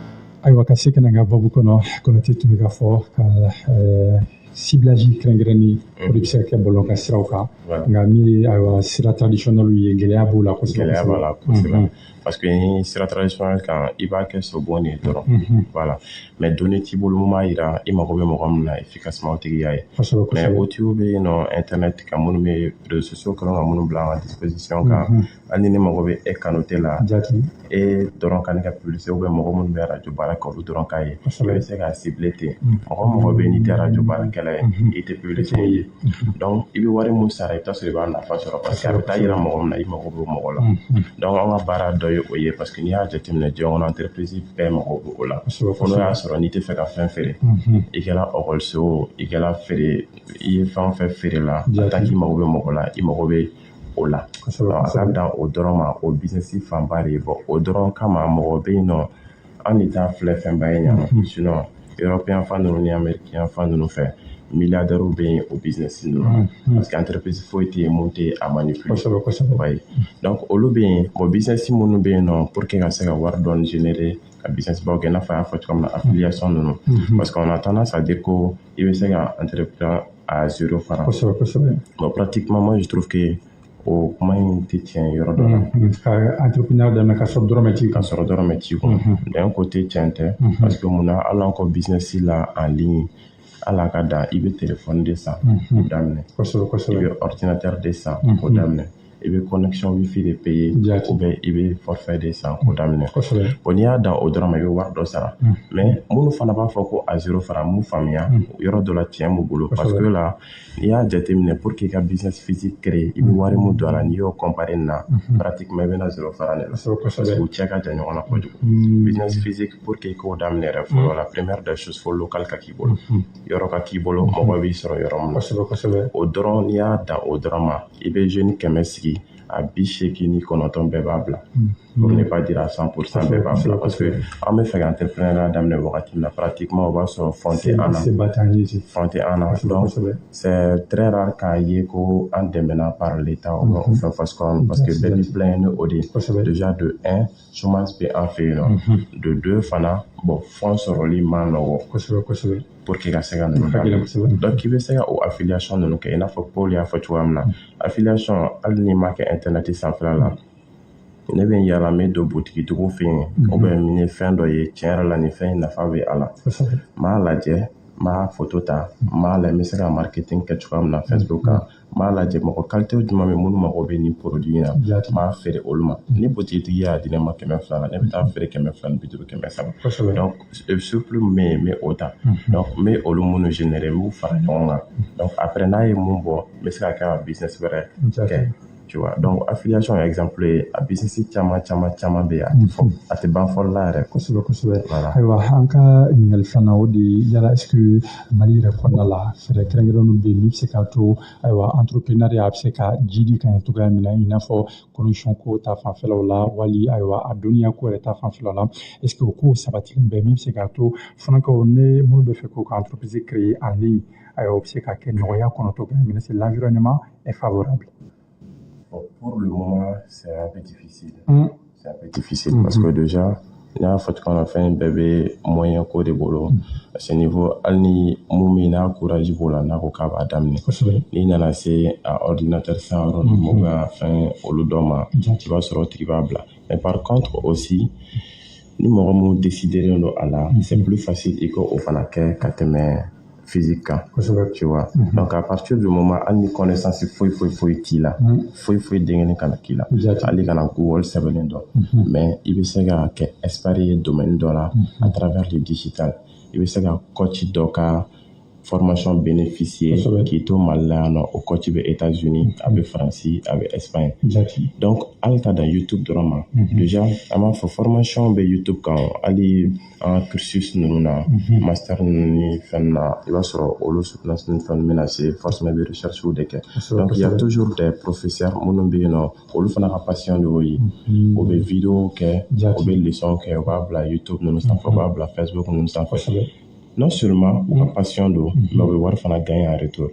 Ayiwa, ka se ka na n ka babu kɔnɔ, Konate tun bɛ ka fɔ ka ciblage kɛrɛnkɛrɛnni, o de bɛ se ka kɛ bɔlɔlɔ kan siraw kan, nka min ye, ayiwa, sira traditionnel ye, gɛlɛya b'o la kosɛbɛ. Gɛlɛya b'a la kosɛbɛ, parce que ni sira traditionnel kan, i b'a kɛ sobon de ye dɔrɔn, voilà, mais données t'i bolo mun b'a yira i mago bɛ mɔgɔ min na efficacement, o tigi y'a ye. Mais outils bɛ yen nɔ internet kan, minnu bɛ réseaux sociaux kan, ka minnu bila an ka disposition kan. Hali ni ne mago bɛ e Kanute la, e dɔrɔn ka ne ka publicité, ou bien mɔgɔ minnu bɛ radio baara kɛ, olu dɔrɔn k'a ye, i bɛ se k'a cibler ten. Mɔgɔ o mɔgɔ bɛ yen n'i tɛ radio baarakɛla ye, i tɛ publicité ye. Donc i bɛ wari mun sara, i bɛ taa sɔrɔ i b'a nafa sɔrɔ, parce que a bɛ taa yira mɔgɔ min na, i mago b'o mɔgɔ la. Donc an ka baara dɔ ye o ye, parce que n'i y'a jateminɛ, diɲɛ kɔnɔ entreprise bɛɛ mago bɛ o la. Fo n'o y'a sɔrɔ n'i tɛ fɛ ka fɛn feere, i kɛra ekɔliso o, i kɛra feere, i ye fɛn o fɛn feere la, en tant k'i mago bɛ mɔgɔ la, i mago bɛ o la. A ka dan o dɔrɔn ma, o business fanba de ye. Bɔn, o dɔrɔn kama, mɔgɔ bɛ yen nɔ, an de t'a filɛ fɛnba ye ɲana. Sinon européen fan ninnu ni américain fan ninnu fɛ, milliardaires bɛ yen o business ninnu, parce que entreprise foyi tɛ yen mun tɛ a manipuler. Kosɛbɛ, kosɛbɛ. Oui. Donc olu bɛ yen. Bon, business minnu bɛ yen nɔ pour que ka se ka wari dɔɔni générer ka business baw kɛ, i n'a fɔ an y'a fɔ cogoya min na, affiliation ninnu, parce qu'on a tendance à dire ko i bɛ se ka entreprendre à zéro franc. Kosɛbɛ, kosɛbɛ. Bon, pratiquement, moi je trouve que o kuma in tɛ tiɲɛ yɔrɔ dɔ la. Ka entrepreneur daminɛ ka sɔrɔ dɔrɔmɛ t'i kun. Ka sɔrɔ dɔrɔmɛ t'i kun, d'un côté tiɲɛ tɛ, parce que munna, hali an ka business la en ligne, hali a ka dan, i bɛ téléphone de san k'o daminɛ. Kosɛbɛ, kosɛbɛ. I bɛ ordinateur de san k'o daminɛ, i bɛ connexion wifi de payer, ou bien i bɛ forfait de san k'o daminɛ. Bon, n'i y'a dan o dɔrɔn ma, i bɛ wari dɔ sara. Mais minnu fana b'a fɔ ko a zéro franc, m'u faamuya yɔrɔ dɔ la, tiɲɛ b'u bolo, parce que la, n'i y'a jateminɛ, pour que i ka business physique créer, i bɛ wari mun don a la, n'i y'o comparer nin na, pratiquement i bɛna zéro franc de la, parce que u cɛ ka jan ɲɔgɔn na kojugu. Business physique, pour que i k'o daminɛ yɛrɛ fɔlɔ, la première des choses, fo local ka k'i bolo, yɔrɔ ka k'i bolo, mɔgɔ b'i sɔrɔ yɔrɔ min na. O dɔrɔn, n'i y'a dan o dɔrɔn ma, i bɛ jeune 100 sigi, a 89 bɛɛ b'a bila, pour ne pas dire à 100% bɛɛ b'a bila, parce que an bɛ fɛ ka entrepreneuriat daminɛ wagati min na, pratiquement o b'a sɔrɔ fonds tɛ an na, fonds tɛ an na. Donc c'est très rare k'a ye ko an dɛmɛna par l'État ou bien o fɛn fasuguya, parce que bɛɛ b'i plaindre ni o de ye. Déjà, de un, chômage bɛ an fɛ yen nɔ, de deux fana, bon, fonds sɔrɔli man nɔgɔ. Kosɛbɛ, kosɛbɛ. Pour que ka se ka ninnu daminɛ. Donc i bɛ se ka o affiliation ninnu kɛ, i n'a fɔ Paul y'a fɔ cogoya min na. Affiliation, hali n'i m'a kɛ internet sanfɛla la, ne bɛ n yaala, n bɛ don butigitigiw fɛ yen, ou bien n ye fɛn dɔ ye, tiɲɛ yɛrɛ la, nin fɛn in nafa bɛ a la, n b'a lajɛ. N b'a photo ta, n b'a lajɛ n bɛ se ka marketing kɛ cogoya min na Facebook kan. N b'a lajɛ mɔgɔ qualité jumɛn bɛ minnu mago bɛ nin produit in na, n b'a feere olu ma. Ni butigitigi y'a di ne ma 200 la, ne bɛ taa feere 250, 300. Donc surplus min bɛ yen, n bɛ o ta. Donc n bɛ olu minnu générer, n b'u fara ɲɔgɔn kan. Donc après, n'a ye mun bɔ, n bɛ se ka kɛ ka business wɛrɛ kɛ. Tu vois, donc affiliation ye exemple ye. A business caman caman caman bɛ yen, a tɛ fɔ, a tɛ ban fɔli la yɛrɛ. Kosɛbɛ, kosɛbɛ. Ayiwa, an ka ɲininkali filanan, o de ye yala est ce que Mali yɛrɛ kɔnɔna la, fɛɛrɛ kɛrɛnkɛrɛnnenw bɛ yen min bɛ se k'a to, ayiwa, entrepreneuriat a bɛ se ka jidi ka ɲɛ cogoya min na, i n'a fɔ connexion ko ta fanfɛlaw la, wali ayiwa, a dɔnniya ko yɛrɛ ta fanfɛlaw la? Est ce que o kow sabatilen bɛ min bɛ se k'a to funankɛw ne minnu bɛ fɛ k'u ka entreprise créer en ligne, ayiwa, o bɛ se ka kɛ nɔgɔya kɔnɔ cogoya min na, c'est l'environnement est favorable? Bon, pour le moment, c'est un peu difficile. C'est un peu difficile parce que déjà, n y'a fɔ cogoya min na, fɛn bɛɛ bɛ moyen ko de bolo. Parce que niveau, hali ni mun bɛ yen n'a courage b'o la, n'a ko k'a b'a daminɛ, n'i nana se a ordinateur san yɔrɔ ninnu, ka fɛn olu dɔ ma, i b'a sɔrɔ o tigi b'a bila. Mais par contre aussi, ni mɔgɔ mun décidélen don a la, c'est plus facile i ka o fana kɛ ka tɛmɛ physique kan, tu vois. Donc à partir du moment, hali ni connaissance foyi foyi foyi t'i la, foyi foyi den kelen kana k'i la, hali kana Google sɛbɛnnen dɔn, mais i bɛ se ka kɛ expert ye domaine dɔ la à travers le digital. I bɛ se ka coach dɔ ka formation bénéficier k'i to Mali la yan nɔ. O coach bɛ États-Unis, a bɛ Faransi, a bɛ Espagne. Donc hali ka dan YouTube dɔrɔn ma, déjà an b'a fɔ formation bɛ YouTube kan. Hali an ka cursus ninnu na, master ninnu ni fɛn na, i b'a sɔrɔ olu soutenance ni fɛn bɛna se, forcément i bɛ recherche de kɛ. Donc il y a toujours des professeurs minnu bɛ yen nɔ, olu fana ka passion de y'o ye. U bɛ vidéo kɛ, u bɛ leçon kɛ, u b'a bila YouTube ninnu sanfɛ, u b'a bila Facebook ninnu sanfɛ. Non seulement u ka passion don, mais u bɛ wari fana gagner en retour.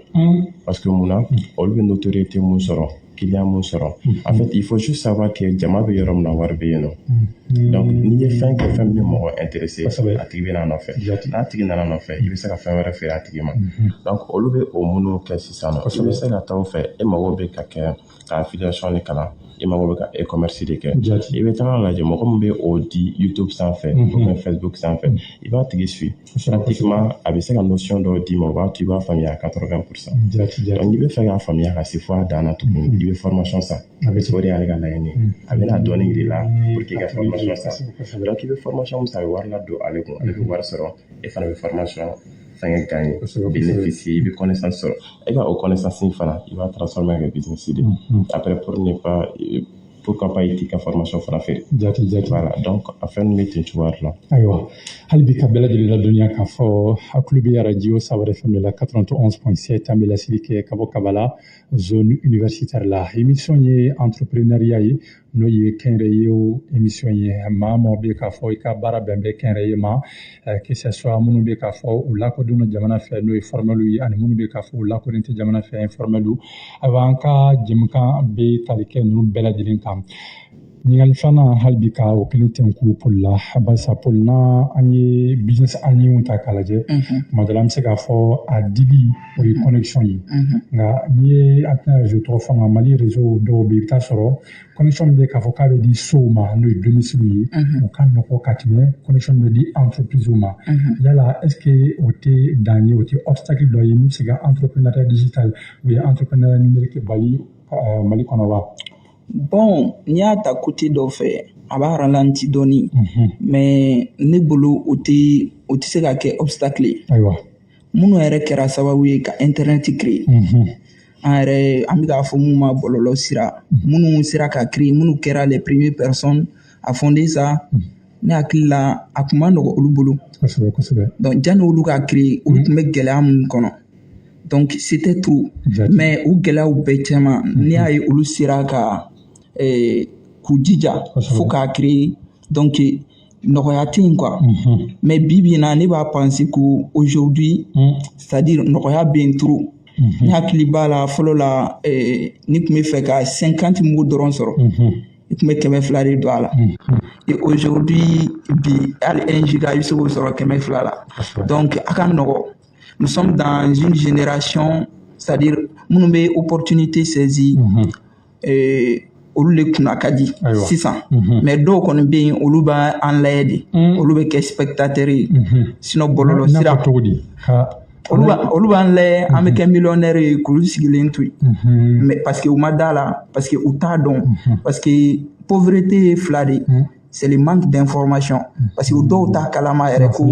Parce que mun na? Olu bɛ notoriété mun sɔrɔ, client mun sɔrɔ. En fait, il faut juste savoir que jama bɛ yɔrɔ min na, wari bɛ yen nɔ. Donc n'i ye fɛn kɛ, fɛn min bɛ mɔgɔ intéressé, a tigi bɛ n'a nɔfɛ. N'a tigi nana nɔfɛ, i bɛ se ka fɛn wɛrɛ feere a tigi ma. Donc olu bɛ o minnu kɛ sisan nɔ, i bɛ se ka taa o fɛ. E mago bɛ ka kɛ ka affiliation de kalan, i mago bɛ ka e-commerce de kɛ, i bɛ taga lajɛ mɔgɔ min bɛ o di YouTube sanfɛ ou bien Facebook sanfɛ, i b'a tigi suit. Pratiquement a bɛ se ka notion dɔw d'i ma, o b'a to i b'a faamuya à 80%. Donc n'i bɛ fɛ k'a faamuya ka se fo a dan na tuguni, i bɛ formation san, parce que o de y'ale ka laɲini ye. A bɛna dɔɔni yir'i la pour que i ka formation san. Donc i bɛ formation min san, a bɛ wari ladon ale kun, ale bɛ wari sɔrɔ, e fana bɛ formation fɛngɛ gagner, bénéficier, i bɛ connaissance sɔrɔ. E ka o connaissance in fana, i b'a transformer ka kɛ business de. Après, pour ne pas, pourquoi pas i t'i ka formation fana feere? Jati, jati. Voilà, donc a fɛn ninnu bɛ ten cogoya de la. Ayiwa, hali bi ka bɛɛ lajɛlen ladɔnniya k'a fɔ a tulo bɛ radio Sawara FM de la 91.7. An bɛ laseli kɛ ka bɔ Kabala, zone universitaire la. Émission ye entrepreneuriat ye, n'o ye kɛnyɛrɛye o émission ye. Maa mɔgɔ bɛ k'a fɔ i ka baara bɛn bɛ kɛnyɛrɛye ma, que ce soit minnu bɛ k'a fɔ u lakodɔnnen jamana fɛ, n'o ye formel ye, ani minnu bɛ k'a fɔ u lakodɔnnen tɛ jamana fɛ, informel. Ayiwa, an ka jɛmukan bɛ tali kɛ ninnu bɛɛ lajɛlen kan. Ɲininkali filanan, hali bi ka o kelen tɛnku Paul la, barisa Paul, n'a an ye business en ligne ta k'a lajɛ, tuma dɔ la an bɛ se k'a fɔ a dili o ye connexion ye. Nka n'i ye, an tɛna réseau tɔgɔ fɔ, nka Mali réseau dɔw bɛ yen, i bɛ taa sɔrɔ connexion min bɛ k'a fɔ k'a bɛ di sow ma, n'o ye domicile ye, o ka nɔgɔ ka tɛmɛ connexion min bɛ di entreprise ma. Yala est ce que o tɛ dan ye, o tɛ obstacle dɔ ye min bɛ se ka entrepreneuriat digital ou bien entrepreneuriat numérique bali Mali kɔnɔ wa? Bon, n'i y'a ta côté dɔ fɛ, a b'a ralenti dɔɔni, mais ne bolo o tɛ se ka kɛ obstacle ye. Minnu yɛrɛ kɛra sababu ye ka internet créer, an yɛrɛ an bɛ k'a fɔ mun ma bɔlɔlɔ sira, minnu sera ka créer, minnu kɛra les premières personnes à fonder ça, ne hakili la a kun ma nɔgɔ olu bolo. Kosɛbɛ, kosɛbɛ. Donc janni olu ka créer, olu tun bɛ gɛlɛya mun kɔnɔ, donc c'était trop. Mais o gɛlɛyaw bɛɛ cɛma, n'i y'a ye olu sera ka k'u jija fo k'a créer, donc nɔgɔya tɛ yen quoi. Mais bi bi in na, ne b'a penser que aujourd'hui, c'est-à-dire nɔgɔya bɛ yen trop. Ne hakili b'a la, fɔlɔ la, ni tun bɛ fɛ ka 50 mots dɔrɔn sɔrɔ, i tun bɛ 200 de don a la. Et aujourd'hui, bi, hali 1 giga, i bɛ se k'o sɔrɔ 200 la. Donc a ka nɔgɔ. Nous sommes dans une génération, c'est-à-dire minnu bɛ opportunité saisir. Olu de kunna ka di sisan. Mais dɔw kɔni bɛ yen, olu b'an lajɛ de, olu bɛ kɛ spectateur ye. Sinon bɔlɔlɔ sira, cogo di? Olu b'an lajɛ, an bɛ kɛ millionnaire ye k'olu sigilen to yen. Mais parce que u ma da la, parce que u t'a dɔn, parce que pauvreté ye fila de ye. C'est le manque d'information, parce que dɔw t'a kalama yɛrɛ ko,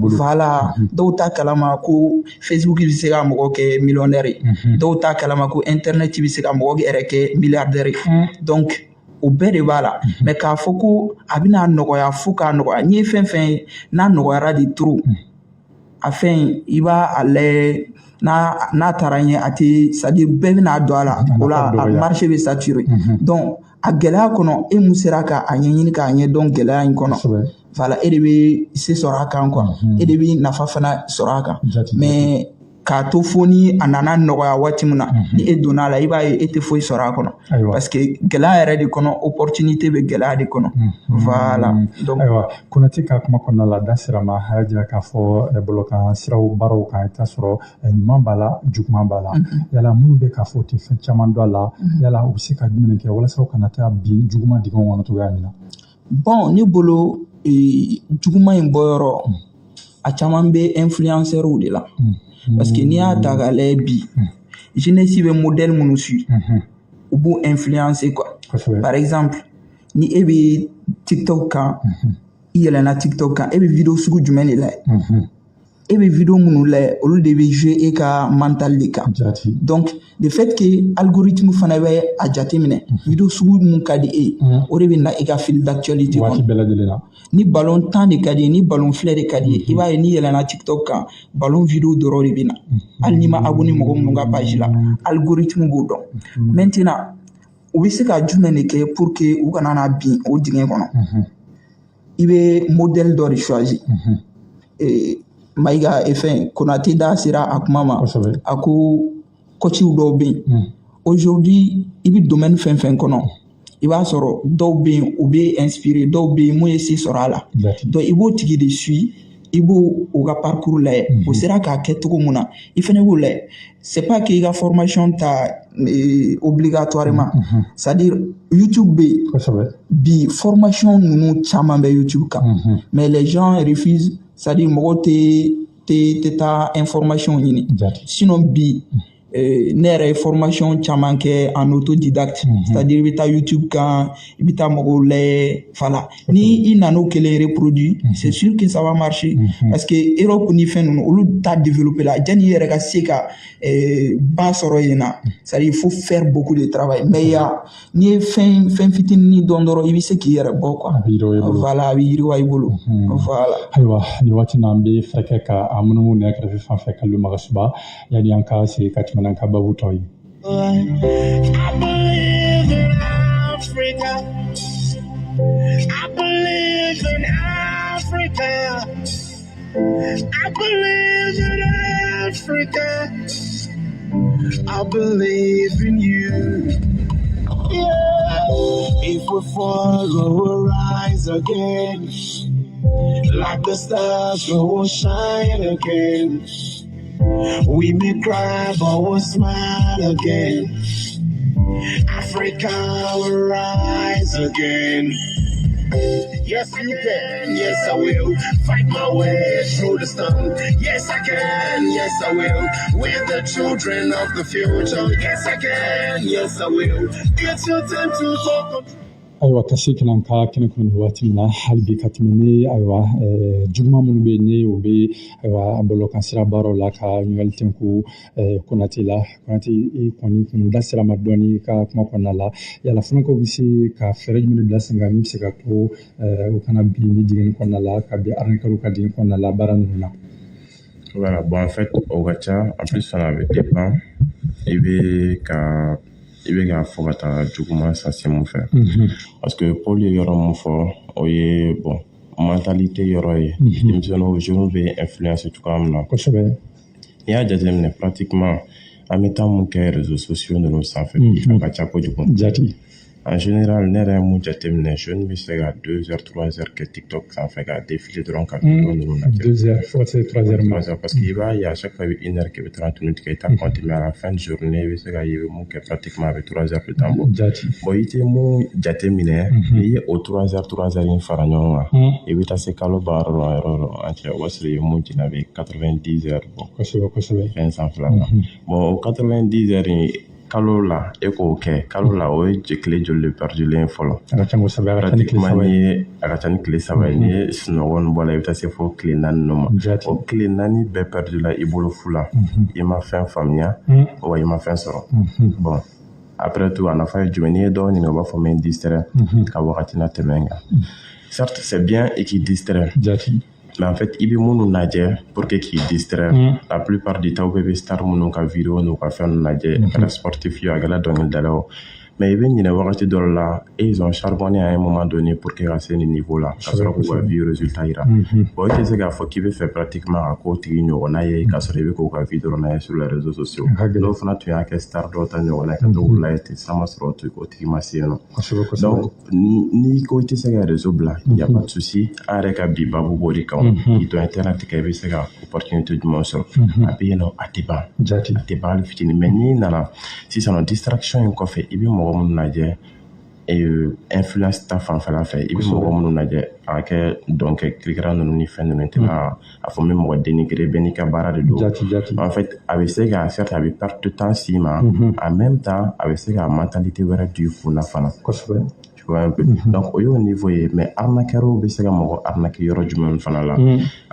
voilà, dɔw t'a kalama ko Facebook bɛ se ka mɔgɔ kɛ millionnaire ye, dɔw t'a kalama ko internet bɛ se ka mɔgɔ yɛrɛ kɛ milliardaire ye. Donc o bɛɛ de b'a la. Mais k'a fɔ ko a bɛna nɔgɔya, fo k'a nɔgɔya, n'i ye fɛn fɛn ye n'a nɔgɔyara de trop, a fɛn i b'a a lajɛ, n'a taara ɲɛ, a tɛ, c'est à dire bɛɛ bɛna don a la, o la a marché bɛ saturé. Donc a gɛlɛya kɔnɔ, e mun sera ka a ɲɛɲini k'a ɲɛdɔn gɛlɛya in kɔnɔ, voilà, e de bɛ se sɔrɔ a kan quoi, e de bɛ nafa fana sɔrɔ a kan. Mais k'a to fo ni a nana nɔgɔya waati min na, ni e donna a la, i b'a ye e tɛ foyi sɔrɔ a kɔnɔ, parce que gɛlɛya yɛrɛ de kɔnɔ, opportunité bɛ gɛlɛya de kɔnɔ, voilà. Donc ayiwa, Konate ka kuma kɔnɔna la, da sera ma, a y'a jira k'a fɔ bɔlɔkan siraw baaraw kan, i t'a sɔrɔ ɲuman b'a la, juguman b'a la. Yala minnu bɛ k'a fɔ u tɛ fɛn caman dɔn a la, yala u bɛ se ka jumɛn kɛ walasa u kana taa bin juguman dingɛw kɔnɔ cogoya min na? Bon, ne bolo, juguman in bɔyɔrɔ, a caman bɛ influenceurs de la, parce que n'i y'a ta k'a lajɛ bi, jeunesse bɛ modèle minnu suit, u b'u influencer quoi. Par exemple, ni e bɛ TikTok kan, i yɛlɛnna TikTok kan, e bɛ vidéo sugu jumɛn de lajɛ? E bɛ vidéo minnu lajɛ, olu de bɛ jouer e ka mental de kan. Donc le fait que algorithme fana bɛ a jateminɛ vidéo sugu mun ka di e ye, o de bɛ na i ka fil d'actualité kɔnɔ waati bɛɛ lajɛlen na. Ni ballon tan de ka di ye, ni ballon filɛ de ka di ye, i b'a ye n'i yɛlɛnna TikTok kan, ballon vidéo dɔrɔn de bɛ na, hali n'i ma abonné mɔgɔ minnu ka page la, algorithme b'o dɔn. Maintenant, u bɛ se ka jumɛn de kɛ pour que u kana na bin o dingɛ kɔnɔ? I bɛ modèle dɔ de choisir. Mayiga, fɛn Konate da sera a kuma ma, a ko coachiw dɔw bɛ yen. Aujourd'hui, i bɛ domaine fɛn fɛn kɔnɔ, i b'a sɔrɔ dɔw bɛ yen, u bɛ inspiré, dɔw bɛ yen mun ye se sɔrɔ a la. Donc i b'o tigi de suit, i b'o o ka parcours lajɛ, o sera k'a kɛ cogo mun na, i fɛnɛ b'o lajɛ. C'est pas que i ka formation ta obligatoirement, c'est à dire YouTube bɛ yen bi, formation ninnu caman bɛ YouTube kan, mais les gens refusent, c'est à dire mɔgɔw tɛ taa information ɲini. Sinon bi, ne yɛrɛ ye formation caman kɛ en autodidacte, c'est à dire i bɛ taa YouTube kan, i bɛ taa mɔgɔw lajɛ, voilà. Ni i nan'o kelen reproduit, c'est sûr que ça va marcher, parce que Europe ni fɛn ninnu, olu t'a développé la. Janni i yɛrɛ ka se ka ba sɔrɔ yen na, c'est à dire il faut faire beaucoup de travail. Mais ya n'i ye fɛn fɛn fitinin dɔn dɔrɔn, i bɛ se k'i yɛrɛ bɔ quoi, voilà, a bɛ yiriwa i bolo, voilà. Ayiwa, nin waati na, an bɛ fɛɛrɛ kɛ ka a munumunu nɛgɛ kɛrɛfɛ fan fɛ ka Magasuba, yanni an ka segin ka tɛmɛ n'an ka babu tɔ ye. I believe in Africa. I believe in Africa. I believe in Africa. I believe in you. Yeah. If we fall, we will rise again. Like the stars, we will shine again. We may cry, but we'll smile again. Africa will rise again. Yes, you can. Yes, I will. Fight my way through the storm. Yes, I can. Yes, I will. We're the children of the future. Yes, I can. Yes, I will. It's your time to talk. Ayiwa, ka se kana ka kɛnɛ kɔnɔ nin waati min na, hali bi ka tɛmɛ ni, ayiwa, juguman minnu bɛ yen, ni o bɛ, ayiwa, bɔlɔlɔkan sira baaraw la, ka ɲininkali tɛnku Konate la. Konate, i kɔni kun da sera ma dɔɔni i ka kuma kɔnɔna la. Yala funakaw bɛ se ka fɛɛrɛ jumɛn de bila sen kan min bɛ se ka to u kana bin ni dingɛ kɔnɔna la, ka bin arnaqueur ka dingɛ kɔnɔna la baara ninnu na? Voilà, bon, en fait, o ka ca. En plus, fana, a bɛ dépend i bɛ k'a fɔ ka taa juguman sase mun fɛ. Parce que Paul ye yɔrɔ mun fɔ, o ye, bon, mentalité yɔrɔ ye. Denmisɛnninw, jeunes bɛ influence cogoya min na. N'i y'a jateminɛ, pratiquement, an bɛ taa mun kɛ réseaux sociaux ninnu sanfɛ bi, a ka ca kojugu. En général, ne yɛrɛ ye mun jateminɛ, jeune bɛ se ka 2 heures, 3 heures kɛ TikTok sanfɛ ka défiler dɔrɔn, ka vidéo ninnu lajɛ. 2 heures fo ka se 3 heures ma. 3 heures, parce que i b'a ye, à chaque fois i bɛ 1 heure kɛ, i bɛ 30 minutes kɛ, i t'a compter, mais à la fin de journée, i bɛ se ka ye i bɛ mun kɛ, pratiquement a bɛ 3 heures de temps bɔ. Bon, i tɛ mun jateminɛ, n'i ye o 3 heures, 3 heures in fara ɲɔgɔn kan, i bɛ taa se kalo ban yɔrɔ la yɔrɔ o yɔrɔ an cɛ, o b'a sɔrɔ i ye mun jeni, a bɛ 90 heures bɔ. Kosɛbɛ kosɛbɛ. Fɛn sanfɛla la. Bon, o 90 heures in, kalo la, e k'o kɛ kalo la, o ye tile joli de perdulen ye fɔlɔ? A ka ca kosɛbɛ, a ka ca ni tile Pratiquement 3 n'i ye. ye, a ka ca ni tile 3 ye. N'i ye sunɔgɔ nin bɔ a la, i bɛ taa se fo tile 4 ninnu ma. O tile 4 bɛɛ perdu la i bolo fu la. I ma fɛn faamuya wa, i ma fɛn sɔrɔ. Bon, après tout, a nafa ye jumɛn? N'i ye dɔw ɲininka, u b'a fɔ n bɛ n distraire ka wagati na tɛmɛ n kan. Certes, c'est bien et k'i distraire, mais en fait, i bɛ minnu lajɛ pour que k'i distraire, la plupart du temps, bɛɛ bɛ star minnu ka vidéo n'u ka fɛn ninnu lajɛ, a kɛra sportif ye o, a kɛra dɔnkilidala o, mais i bɛ ɲinɛ wagati dɔ la, et ils ont charbonné à un moment donné pour que ka se nin niveau la, ka sɔrɔ k'u ka vie résultat yira. Bon, i tɛ se k'a fɔ k'i bɛ fɛ pratiquement ka k'o tigi ɲɔgɔnna ye k'a sɔrɔ i bɛ k'o ka vie dɔrɔn lajɛ sur les réseaux sociaux. A ka gɛlɛn. Dɔw fana tun y'a kɛ star dɔw ta ɲɔgɔnna ye, ka to k'u lajɛ ten, san ma sɔrɔ o tigi ma se yen nɔ. Kosɛbɛ kosɛbɛ. Donc n'i ko i tɛ se ka réseau bila, y a pas de souci. An yɛrɛ ka bi baabu b'o de kan. K'i to internet kan, i bɛ se ka opportunité jumɛn sɔrɔ? A bɛ yen nɔ, a tɛ ban. A tɛ ban hali fitinin. Mais n'i nana sisan nɔ, distraction in kɔfɛ, i bɛ mɔgɔ minnu lajɛ, influence ta fanfɛla fɛ, i bɛ mɔgɔ minnu lajɛ, a ka kɛ dɔnkɛ kirikara ninnu ni fɛn ninnu tɛ, a fɔ n bɛ mɔgɔ dénigrer, bɛɛ n'i ka baara de don. Jati jati. En fait, a bɛ se ka, certes, a bɛ perte de temps s'i ma, en même temps a bɛ se ka mentalité wɛrɛ don i kun na fana. Tu vois un peu? Donc o y'o niveau ye. Mais arnaqueur bɛ se ka mɔgɔ arnaquer yɔrɔ jumɛn fana la?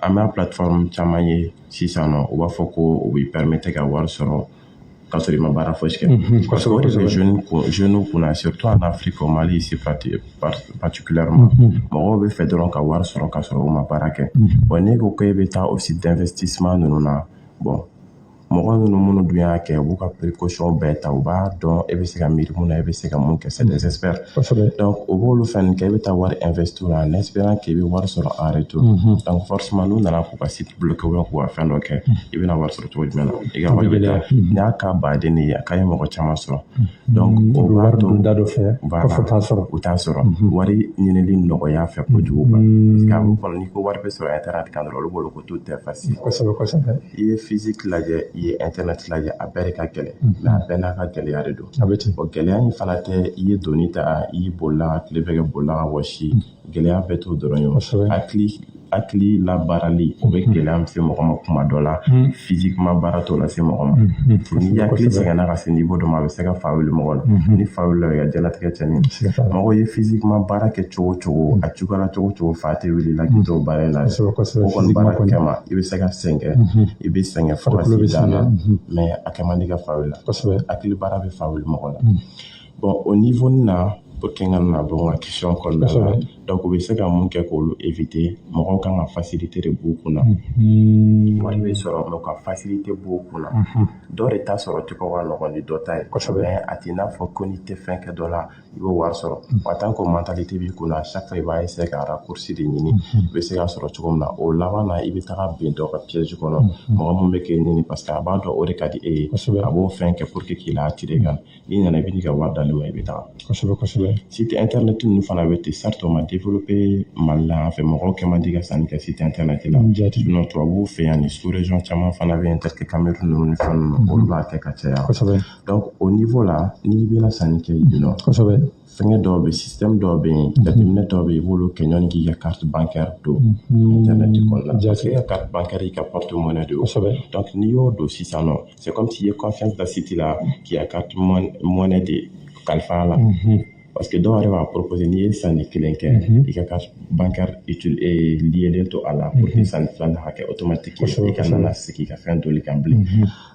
An b'a plateforme caman ye sisan nɔ, u b'a fɔ ko u b'i permettre ka wari sɔrɔ k'a sɔrɔ i ma baara fosi kɛ. Parce que o de bɛ jeunes kunna, surtout en Afrique, au Mali ici particulièrement. Mɔgɔw bɛ fɛ dɔrɔn ka wari sɔrɔ k'a sɔrɔ u ma baara kɛ. Bon, n'e ko k'e bɛ taa o site d'investissement ninnu na, bon, mɔgɔ ninnu minnu dun y'a kɛ, u b'u ka précaution bɛɛ ta, u b'a dɔn e bɛ se ka miiri mun na, e bɛ se ka mun kɛ, c'est des experts. Donc u b'olu fɛn kɛ, e bɛ taa wari investir en espérant k'i bɛ wari sɔrɔ en retour. Donc forcément, n'u nana k'u ka site bloquer ou bien k'u ka fɛn dɔ kɛ, i bɛna wari sɔrɔ cogo jumɛn na? I ka wari bɛ taa. Nin y'a cas baden de ye, a ka ye mɔgɔ caman sɔrɔ. Donc o o b'a wari to don da dɔ fɛ, kɔfɛ t'a sɔrɔ. U t'a sɔrɔ. Wari ɲinili nɔgɔya fɛ kojugu quoi, parce que a b'u kɔnɔ, n'i ko wari bɛ sɔrɔ internet kan dɔrɔn, olu bolo ko tout est facile. Kosɛbɛ kosɛbɛ. I ye physique lajɛ, i ye internet lajɛ, a bɛɛ de ka gɛlɛn, mais a bɛɛ n'a ka gɛlɛya de don. A bɛ ten. O gɛlɛya in fana tɛ i ye doni ta, i bolila ka tile bɛɛ kɛ bolila ka wɔsi, gɛlɛya bɛɛ t'o dɔrɔn ye o. Hakili labaarali, o bɛ gɛlɛya min se mɔgɔ ma kuma dɔ la, physiquement baara t'o lase mɔgɔ ma. N'i hakili sɛgɛnna ka se niveau dɔ ma, a bɛ se ka fa wuli mɔgɔ la. Ni fa wulila, o ye ka diɲɛlatigɛ tiɲɛni ye. Mɔgɔ ye physiquement baara kɛ cogo o cogo, a juguyara cogo o cogo, fa tɛ wuli la k'i to baara in na dɛ. Kosɛbɛ kosɛbɛ. O kɔni Physiquement baara kɔni. kɛ ma, i bɛ se ka sɛgɛn, i bɛ sɛgɛn fo ka Farikolo bɛ se dan na, sɛgɛn. mais a kɛ man di ka fa wuli la. Hakili baara bɛ fa wuli mɔgɔ la. Bon, o niveau na, pour que n ka na bɔ n ka question kɔnɔna la, donc u bɛ se ka mun kɛ k'olu éviter? Mɔgɔw kan ka facilité de b'u kunna. Wari bɛ sɔrɔ, mais u ka facilité b'u kunna. Dɔ de ta sɔrɔ cogo ka nɔgɔn ni dɔ ta ye, mais a t'i n'a fɔ ko n'i tɛ fɛn kɛ dɔ la, i b'o wari sɔrɔ wa. Tant que mentalité b'i kunna, à chaque fois i b'a essayer ka raccourci de ɲini, i bɛ se ka sɔrɔ cogo min na. O laban na, i bɛ taga bin dɔ ka piège kɔnɔ, mɔgɔ mun bɛ k'e ɲini, parce que a b'a dɔn o de ka di e ye. A b'o fɛn kɛ pour que k'i la attirer ka n'i nana, i bɛ n'i ka wari d'ale ma, i bɛ taga. Kosɛbɛ kosɛbɛ. Site internet ninnu fana bɛ ten. Certes, o ma développé Mali la, an fɛ mɔgɔw kɛ man di ka sanni kɛ site internet la. Sinon tubabuw fɛ yan, ni sous région caman fana bɛ yen, tel que Cameroun ninnu ni fɛn ninnu, olu b'a kɛ ka caya. Donc au niveau là, n'i bɛna sanni kɛ yen nɔ, fɛngɛ dɔw bɛ, système dɔw bɛ yen, jateminɛ dɔw bɛ yen, i b'olu kɛ ɲɔni k'i ka carte bancaire don internet kɔnɔna la, parce que e ka carte bancaire y'i ka porte monnaie de ye. Donc n'i y'o don sisan nɔ, c'est comme si i ye confiance da site la k'i ka carte monnaie de kalifa a la. Parce que dɔw yɛrɛ b'a proposer, n'i ye sanni kelen kɛ, i ka carte bancaire liélen to a la pour que sanni filanan ka kɛ automatique ye, i kana na segin ka fɛn doli kan bilen.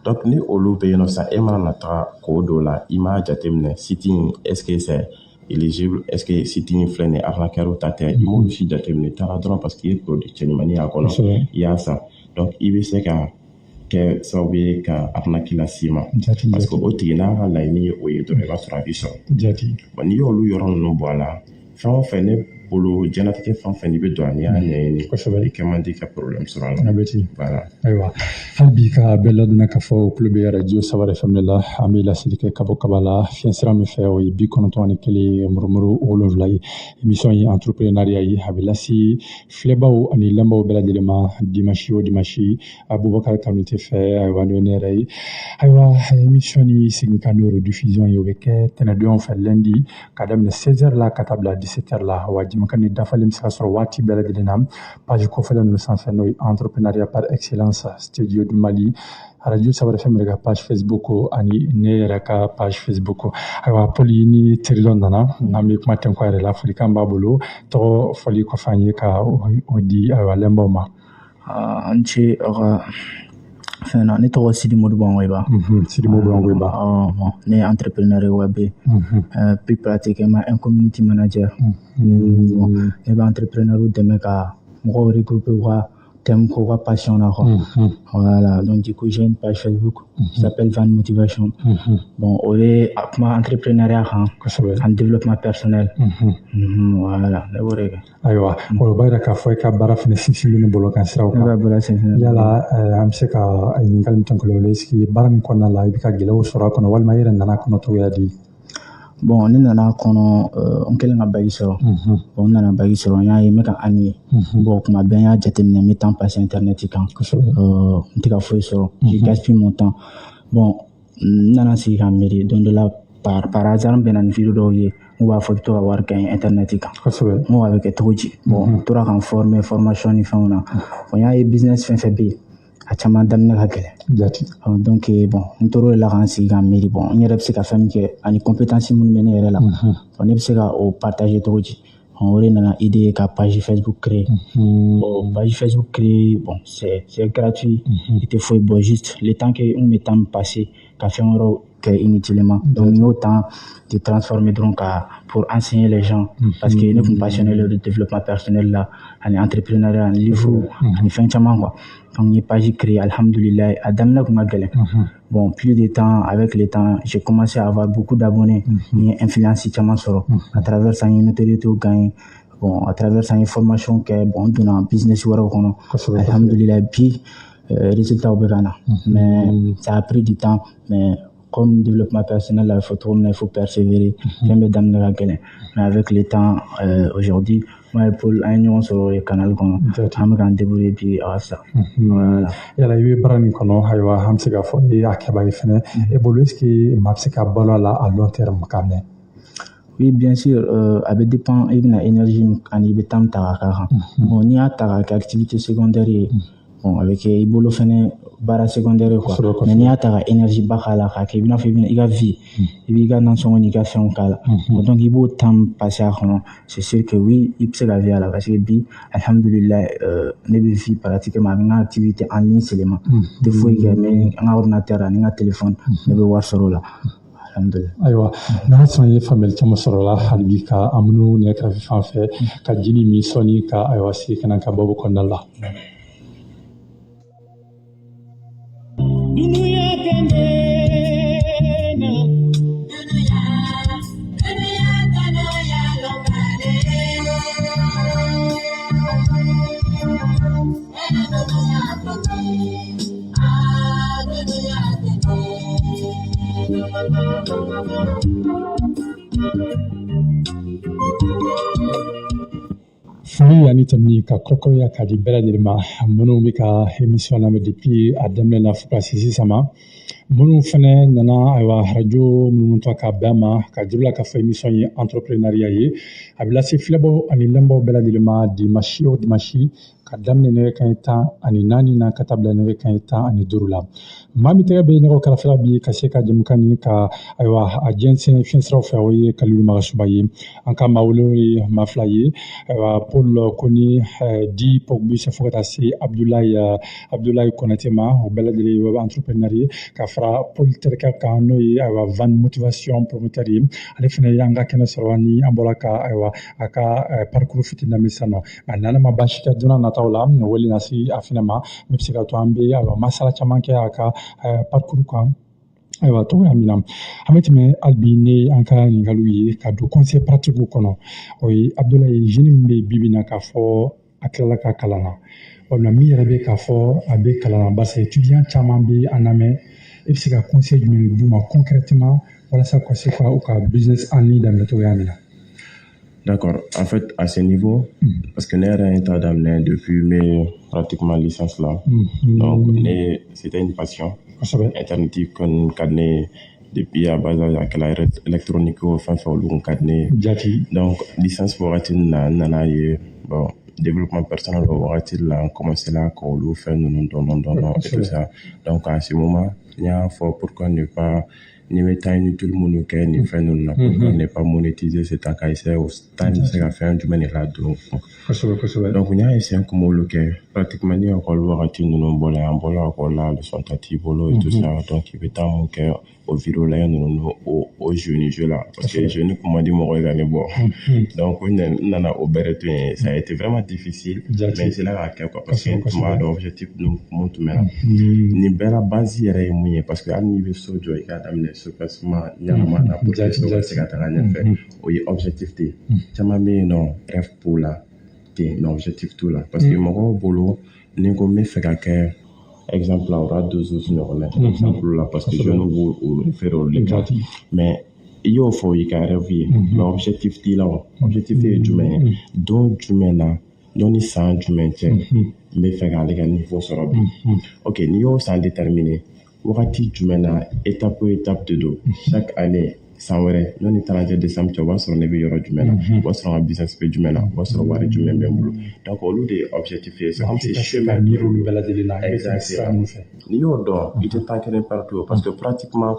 Donc ni olu bɛ yen nɔ sisan, e mana na taga k'o don la, i m'a jateminɛ site in, est ce que c'est éligible, est ce que site in filɛ nin ye, arnaqueur ta tɛ, i m'olu si jateminɛ, i taara dɔrɔn parce que i ye produit cɛɲumanin y'a kɔnɔ, i y'a san. Donc i bɛ se ka kɛ sababu ye ka arnaque las'i ma, parce que o tigi n'a ka laɲini ye o ye dɔrɔn, i b'a sɔrɔ a b'i sɔrɔ. Bon, n'i y'olu yɔrɔ ninnu bɔ a la, fɛn o fɛn ne Bolo diɲɛlatigɛ fɛn o fɛn n'i bɛ don a n'i y'a ɲɛɲini, i kɛ man di ka problème sɔrɔ a la. A bɛ ten. Voilà. Ayiwa, hali bi ka bɛɛ ladɔnna k'a fɔ kulo bɛ radio Sawara FM de la. An bɛ laseli kɛ ka bɔ kaba la fiɲɛ sira min fɛ, o ye 91.7 ye. Émission ye entrepreneuriat ye, a bɛ lase filɛbaw ani lamɛnbaaw bɛɛ lajɛlen ma dimanche o dimanche, Abubakar Kanute fɛ. Ayiwa, n'o ye ne yɛrɛ ye. Ayiwa, émission ni segin kan n'o rediffusion ye, o bɛ kɛ tɛnɛndonyaw fɛ, lundi, ka daminɛ 16h la ka taa bila 17h la. Wa jɛmukan ni dafalen bɛ se ka sɔrɔ waati bɛɛ lajɛlen na page kɔfɛla ninnu sanfɛ, n'o ye entrepreneuriat par excellence studio du Mali, radio Sawara FM yɛrɛ ka page Facebook ani ne yɛrɛ ka page Facebook. Ayiwa, Paul ni teri dɔ nana, n'an bɛ kuma tɛnku a yɛrɛ la. Folikan b'a bolo, tɔgɔ fɔli kɔfɛ an ye ka o di, ayiwa, lamɛnbaaw ma. An ce aw ka fɛn na. Ne tɔgɔ Sidi Modibo Angoyiba. Sidi Modibo Angoyiba. Bon, ne ye entrepreneur ye web, plus pratiquement un community manager. Bon, ne bɛ entrepreneur dɛmɛ ka mɔgɔw regrouper u ka thème k'u ka passion na quoi. Voilà, donc du coup j'ai une page Facebook qui s'appelle Van Motivation. Bon, o ye a kuma entrepreneuriat kan ani développement personnel. Voilà, ne b'o de kɛ. Ayiwa, o b'a yira k'a fɔ i ka baara fana sinsinlen don bɔlɔlɔ kan siraw Ne kan. ka baara sinsinnen. Yala an bɛ se ka ɲininkali min tɔn o la, est ce que baara nin kɔnɔna la i bɛ ka gɛlɛyaw sɔrɔ a kɔnɔ, walima i yɛrɛ nana a kɔnɔ cogoya di? Bon, ne nana kɔnɔ, n kɛlen ka bac sɔrɔ. Bon, n nana bac sɔrɔ, n y'a ye n bɛ ka ennuyé. Bon, kuma bɛɛ n y'a jateminɛ, n bɛ temps passer internet kan. N tɛ ka foyi sɔrɔ. Je gaspille mon temps. Bon, n nana sigi ka miiri don dɔ la, par hasard n bɛnna ni vidéo dɔw ye, n b'a fɔ i bɛ to ka wari gagner internet kan. N ko a bɛ kɛ cogo di? Bon, n tora ka n former formation ni fɛnw na. Bon, n y'a ye business fɛn fɛn bɛ yen, a caman daminɛ ka gɛlɛn. Donc bon, n tor'o de la ka n sigi ka miiri, bon, n yɛrɛ bɛ se ka fɛn min kɛ ani compétence minnu bɛ ne yɛrɛ la, bon, ne bɛ se ka o partager cogo di? O de nana idée ye ka page Facebook créer. Bon, page Facebook créer, bon, c'est gratuit, i tɛ foyi bɔ, juste le temps que n bɛ temps min passer ka fɛn wɛrɛw kɛ inutilement. Donc n y'o temps de transformer dɔrɔn ka pour enseigner les gens, parce que ne kun passionné le développement personnel la ani entrepreneuriat ani livre ani fɛn caman quoi. Donc n ye page créer, alhamdoulilah, a daminɛ kun ka gɛlɛn. Bon, plus de temps, avec le temps, j'ai commencé à avoir beaucoup d'abonnés. N ye influence caman sɔrɔ à travers ça, n ye notoriété gagné. Bon, à travers ça, n ye formation kɛ. Bon, n donna business wɛrɛw kɔnɔ, alhamdoulilah, bi résultat bɛ ka na, mais ça a pris du temps. Mais comme développement personnel là, il faut trop, il faut persévérer. Fɛn bɛɛ daminɛ ka gɛlɛn, mais avec le temps, aujourd'hui, moi et Paul, an ye ɲɔgɔn sɔrɔ canal kɔnɔ, an bɛ k'an débrouiller bi a ka fisa. Voilà. Yala i bɛ baara nin kɔnɔ, ayiwa, an bɛ se k'a fɔ i ye a kɛbaga ye fɛnɛ. E bolo, est ce que maa bɛ se ka balo a la à long terme ka mɛn? Oui, bien sûr, a bɛ dépend i bɛna énergie min ani i bɛ temps min ta k'a k'a kan. Bon, n'i y'a ta k'a kɛ activité secondaire ye, bon, a bɛ kɛ i bolo fɛnɛ baara secondaire ye quoi. Mais n'i y'a ta ka énergie ba k'a la k'a kɛ i bɛna fɔ i bɛna i ka vie, i b'i ka nasɔngɔ n'i ka fɛnw k'a la. Bon, donc i b'o temps passer a kɔnɔ, c'est sûr que oui, i bɛ se ka vie a la, parce que bi, alhamdoulilah, ne bɛ vie pratiquement a bɛ n ka activité en ligne seulement. N tɛ foyi kɛ, n bɛ n ka ordinateur ani n ka téléphone, ne bɛ wari sɔrɔ o la. Alhamdulillah. Ayiwa, n'ala sɔnna, i ye faamuyali caman sɔrɔ la hali bi ka an minnu nɛgɛ kɛrɛfɛ fan fɛ ka jini min sɔnni ka, ayiwa, sigi ka na ka babu kɔnɔna la. Dunia tendena, dunia, dunia tanoya lokale. Dunia tendena, ah dunia tendena. Foli ani tɛmɛni ka kɔrɔkɔrɔya k'a di bɛɛ lajɛlen ma, minnu bɛ ka émission lamɛn depuis a daminɛ na fo ka se sisan ma, minnu fɛnɛ nana, ayiwa, radio minnu tɔ ka bɛn a ma ka juru la k'a fɔ émission ye entrepreneuriat ye, a bɛ lase filɛbaw ani lamɛnbaaw bɛɛ lajɛlen ma dimanche o dimanche, ka daminɛ nɛgɛ kanɲɛ 14 na ka taa bila nɛgɛ kanɲɛ 15 la. Maa min tɛgɛ bɛ nɛgɛw kɛrɛfɛla bi ka se ka jɛmukan nin ka, ayiwa, a jɛnsɛn fiɲɛsiraw fɛ, o ye Kalilu Magasuba ye. An ka maa wele ye maa fila ye, ayiwa, Paul Kone di Pogbi fo ka taa se Abdoulaye Konate ma, o bɛɛ lajɛlen ye web entrepreneur ye, ka fara Paul terikɛ kan, n'o ye, ayiwa, Van Motivation promoteur ye. Ale fana y'an ka kɛnɛ sɔrɔ ni an bɔra ka, ayiwa, a ka parcours fitinin lamɛn sisan nɔ. Nka n'ale ma baasi kɛ, don n'a nataw la wele na se a fana ma, ne bɛ se ka to an bɛ, ayiwa, masala caman kɛ a ka parcours kan. Ayiwa, cogoya min na an bɛ tɛmɛ hali bi ne an ka ɲininkaliw ye ka don conseil pratique kɔnɔ, o ye Abudulayi, jeune min bɛ bi bi in na k'a fɔ a tilala ka kalan na, walima min yɛrɛ bɛ k'a fɔ a bɛ kalan na, parce que étudiant caman bɛ an lamɛn, e bɛ se ka conseil jumɛn d'u ma concrètement walasa ka se ka u ka business en ligne daminɛ cogoya min na? D'accord. En fait, à ce niveau, parce que ne yɛrɛ ye ta daminɛ depuis mes pratiquement licence là. Donc, c'était une passion. Internet kɔni ka di ne ye depuis à bas âge, a kɛla électronique o fɛn fɛn, olu kun ka di ne ye. Donc, licence wagati nin na, n nana ye, bon, développement personnel o wagati la, n commencé la k'olu fɛn ninnu dɔn dɔn et tout ça. Donc, à ce moment, n y'a fɔ pourquoi ne pas, ni bɛ temps inutile minnu kɛ nin fɛn ninnu na, pourquoi ne pas monétiser ce temps, ka essayer o temps bɛ se ka fɛn jumɛn de ladon. Kosɛbɛ kosɛbɛ. Donc n y'a essayer kun m'olu kɛ pratiquement ni école wagati ninnu bɔra, an bɔra école la, leçon ta t'i bolo et tout ça. Donc i bɛ taa mun kɛ o vidéo lajɛ ninnu, o jeu ni jeu la, parce que jeu ni kun man di mɔgɔ ye ka ne bɔ. Donc n nana o bɛɛ de to yen. Ça a été vraiment difficile, mais n sera k'a kɛ quoi, parce que n tun b'a dɔn objectif ninnu mun tun bɛ na. Nin bɛɛ la, base yɛrɛ ye mun ye? Parce que hali n'i bɛ so jɔ, i k'a daminɛ soubassement ɲɛnama na pour que so ka se ka taga ɲɛfɛ, o ye objectif de ye. Caman bɛ yen nɔ, rêve b'o la ten, mais objectif t'o la, parce que mɔgɔw bolo ni ko n bɛ fɛ ka kɛ, exemple la, o b'a dozo ɲɔgɔn na, exemple la, parce que jeunes b'o o référé olu de kan. Mais i y'o fɔ, o y'i ka rêve ye, mais objectif t'i la. O objectif ye jumɛn ye? Don jumɛn na, ni san jumɛn cɛ n bɛ fɛ k'ale ka niveau sɔrɔ bi? Ok, n'i y'o san déterminer, wagati jumɛn na, étape o étape de don, chaque année, san wɛrɛ yanni 31 décembre cɛ, o b'a sɔrɔ ne bɛ yɔrɔ jumɛn na, o b'a sɔrɔ n ka business bɛ jumɛn na, o b'a sɔrɔ wari jumɛn bɛ n bolo. Donc olu de ye objectif ye, c'est comme si chemin. Miiri olu bɛɛ lajɛlen na, i bɛ tɛmɛ sira mun fɛ. N'i y'o dɔn, i tɛ temps kelen perdu, parce que pratiquement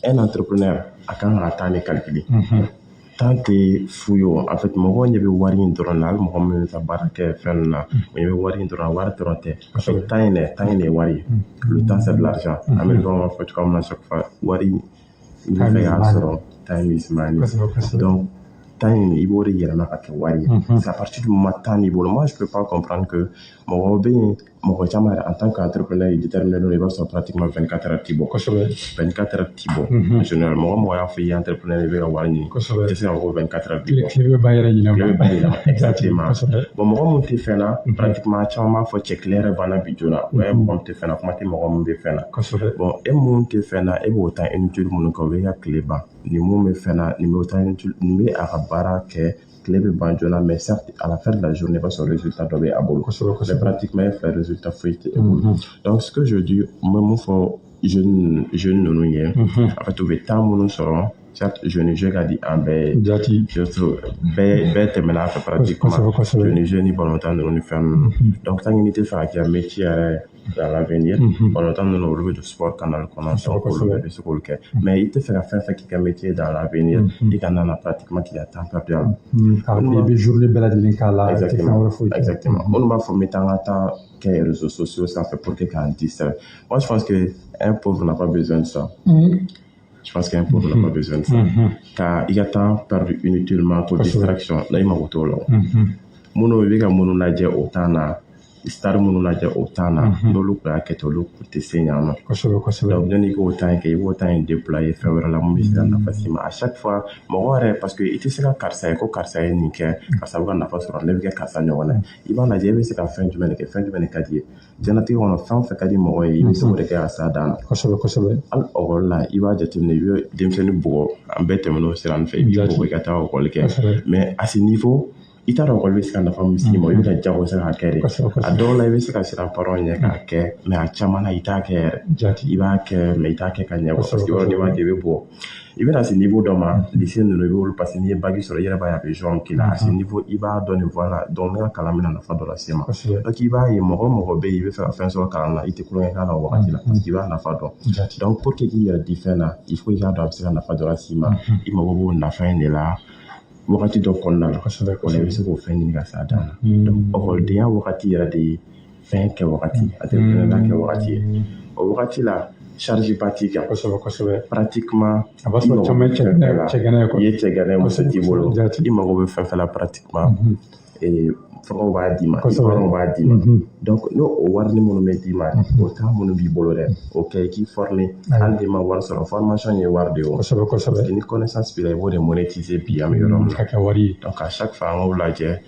un entrepreneur a kan ka temps de calculer. Temps tɛ fu ye o. En fait, mɔgɔw ɲɛ bɛ wari in dɔrɔn na. Hali mɔgɔ minnu bɛ taa baara kɛ fɛn ninnu na, o ɲɛ bɛ wari in dɔrɔn na. Wari dɔrɔn tɛ. En fait, temps in dɛ, temps in de ye wari ye. Le temps, c'est de l'argent. Américain b'a fɔ cogoya min na, chaque fois wari i bɛ fɛ k'a sɔrɔ, time is money. Donc temps in, i b'o de yɛlɛma ka kɛ wari ye. C'est à partir du moment temps b'i bolo. Moi, je peux pas comprendre que mɔgɔw bɛ yen, mɔgɔ caman yɛrɛ, en tant qu'entrepreneur, i déterminé don, i b'a sɔrɔ pratiquement 24 heures t'i bɔ. 24 heures t'i bɔ. En général, mɔgɔ mɔgɔ y'a fɔ i ye entrepreneur, i bɛ ka wari ɲini, i tɛ se ka fɔ ko 24 heures t'i bɔ. Tile bɛ ban yɛrɛ ɲinɛ. Tile bɛ ban yɛlɛma, exactement. Bon, mɔgɔ mun tɛ fɛn na, pratiquement caman b'a fɔ cɛ, tile yɛrɛ banna bi joona. O ye mɔgɔ min tɛ fɛn na, kuma tɛ mɔgɔ min bɛ fɛn na. Bon, e mun tɛ fɛn na, e b'o temps inutile minnu kɛ, o bɛ ka tile ban. Nin mun bɛ fɛn na, nin bɛ temps inutile, nin bɛ a ka baara kɛ, tile bɛ ban joona, mais certes, à la fin de la journée, i b'a sɔrɔ résultat dɔ bɛ a bolo. Mais pratiquement e fɛ, résultat foyi tɛ e bolo. Donc ce que je dis, n bɛ mun fɔ jeune ninnu ye, en fait, u bɛ temps minnu sɔrɔ, certes, jeune jeu ka di an bɛɛ ye. Surtout bɛɛ bɛɛ tɛmɛna a fɛ pratiquement. Jeune jeu ni balontan ninnu ni fɛn ninnu. Donc tant que n'i tɛ fɛ ka kɛ métier yɛrɛ dans l'avenir, balontan ninnu, olu bɛ don sport canal kɔnɔ, donc olu bɛɛ bɛ se k'olu kɛ. Mais i tɛ fɛ ka fɛn fɛn k'i ka métier dans l'avenir, i kana na pratiquement k'i ka temps perdu a la. K'a i bɛ journée bɛɛ lajɛlen k'a la, i tɛ fɛn wɛrɛ foyi kɛ. Exactement. Minnu b'a fɔ n bɛ taa n ka temps kɛ réseaux sociaux sanfɛ pour que k'an distraire, moi je pense que un pauvre n'a pas besoin de ça. Je pense qu'un pauvre n'a pas besoin de ça. Ka i ka temps perdu inutilement pour distraction na, i mago t'o la. Minnu i bɛ ka minnu lajɛ o temps na, star minnu lajɛ o temps na, n'olu tun y'a kɛ ten, olu tun tɛ se ɲan nɔ. Kosɛbɛ kosɛbɛ. Donc yanni i k'o temps kɛ, i b'o temps in déployer fɛn wɛrɛ la mun bɛ se ka nafa s'i ma. À chaque fois, mɔgɔ yɛrɛ, parce que i tɛ se ka karisa ye ko karisa ye nin kɛ, karisa bɛ ka nafa sɔrɔ, ne bɛ kɛ karisa ɲɔgɔn na. I b'a lajɛ, e bɛ se ka fɛn jumɛn de kɛ, fɛn jumɛn de ka di i ye diɲɛlatigɛ kɔnɔ? Fɛn o fɛn ka di mɔgɔ ye, i bɛ se k'o de kɛ ka s'a dan na. Kosɛbɛ kosɛbɛ. Hali ekɔli la, i b'a jateminɛ, i bɛ denmisɛnnin bugɔ, an bɛɛ tɛmɛn'o sira nin fɛ, i b'i bugɔ i ka taa ekɔli kɛ. Mais à ce niveau, i t'a dɔn ekɔli bɛ se ka nafa min s'i ma, i bɛ ka jagosa k'a kɛ de. A dɔw la, i bɛ se ka siran parents ɲɛ k'a kɛ, mais a caman na, i t'a kɛ yɛrɛ. I b'a kɛ, mais i t'a kɛ ka ɲɛ, parce que yɔrɔ n'i b'a kɛ, i bɛ bɔ. I bɛna se niveau dɔ ma, lycée ninnu, i b'olu passer, n'i ye bac sɔrɔ, i yɛrɛ b'a ye a bɛ joint k'i la. À ce niveau, i b'a dɔn nin, voilà, donc ne ka kalan bɛna nafa dɔ lase n ma. Donc i b'a ye, mɔgɔ o mɔgɔ bɛ yen, i bɛ fɛ ka fɛn sɔrɔ kalan na, i tɛ tulonkɛ k'a la o wagati la, parce que i b'a nafa dɔn. Donc pour que k'i yɛrɛ di fɛn na, il faut i k'a dɔn a bɛ se ka nafa dɔ las'i ma. I mago b'o nafa in de la wagati dɔ kɔnɔna la, o la i bɛ se k'o fɛn ɲini ka s'a dan na. Donc ekɔlidenya wagati yɛrɛ de ye fɛn kɛ wagati, entrepreneuriat kɛ wagati ye. O wagati la, charge ba t'i kan. Kosɛbɛ kosɛbɛ. Pratiquement a b'a sɔrɔ caman ye cɛgana ye. I ye cɛgana ye, muso t'i bolo, i mago bɛ fɛn fɛn la pratiquement. fɛngɛw b'a d'i ma, i parents b'a d'i ma. Donc n'o o warini minnu bɛ d'i ma, o temps minnu b'i bolo dɛ, o kɛ i k'i former. Hali n'i ma wari sɔrɔ, formation ye wari de ye o. Kosɛbɛ kosɛbɛ. Parce que ni connaissance b'i la, i b'o de monétiser bi an bɛ yɔrɔ min na. Ka kɛ wari ye. Donc à chaque fois an k'o lajɛ,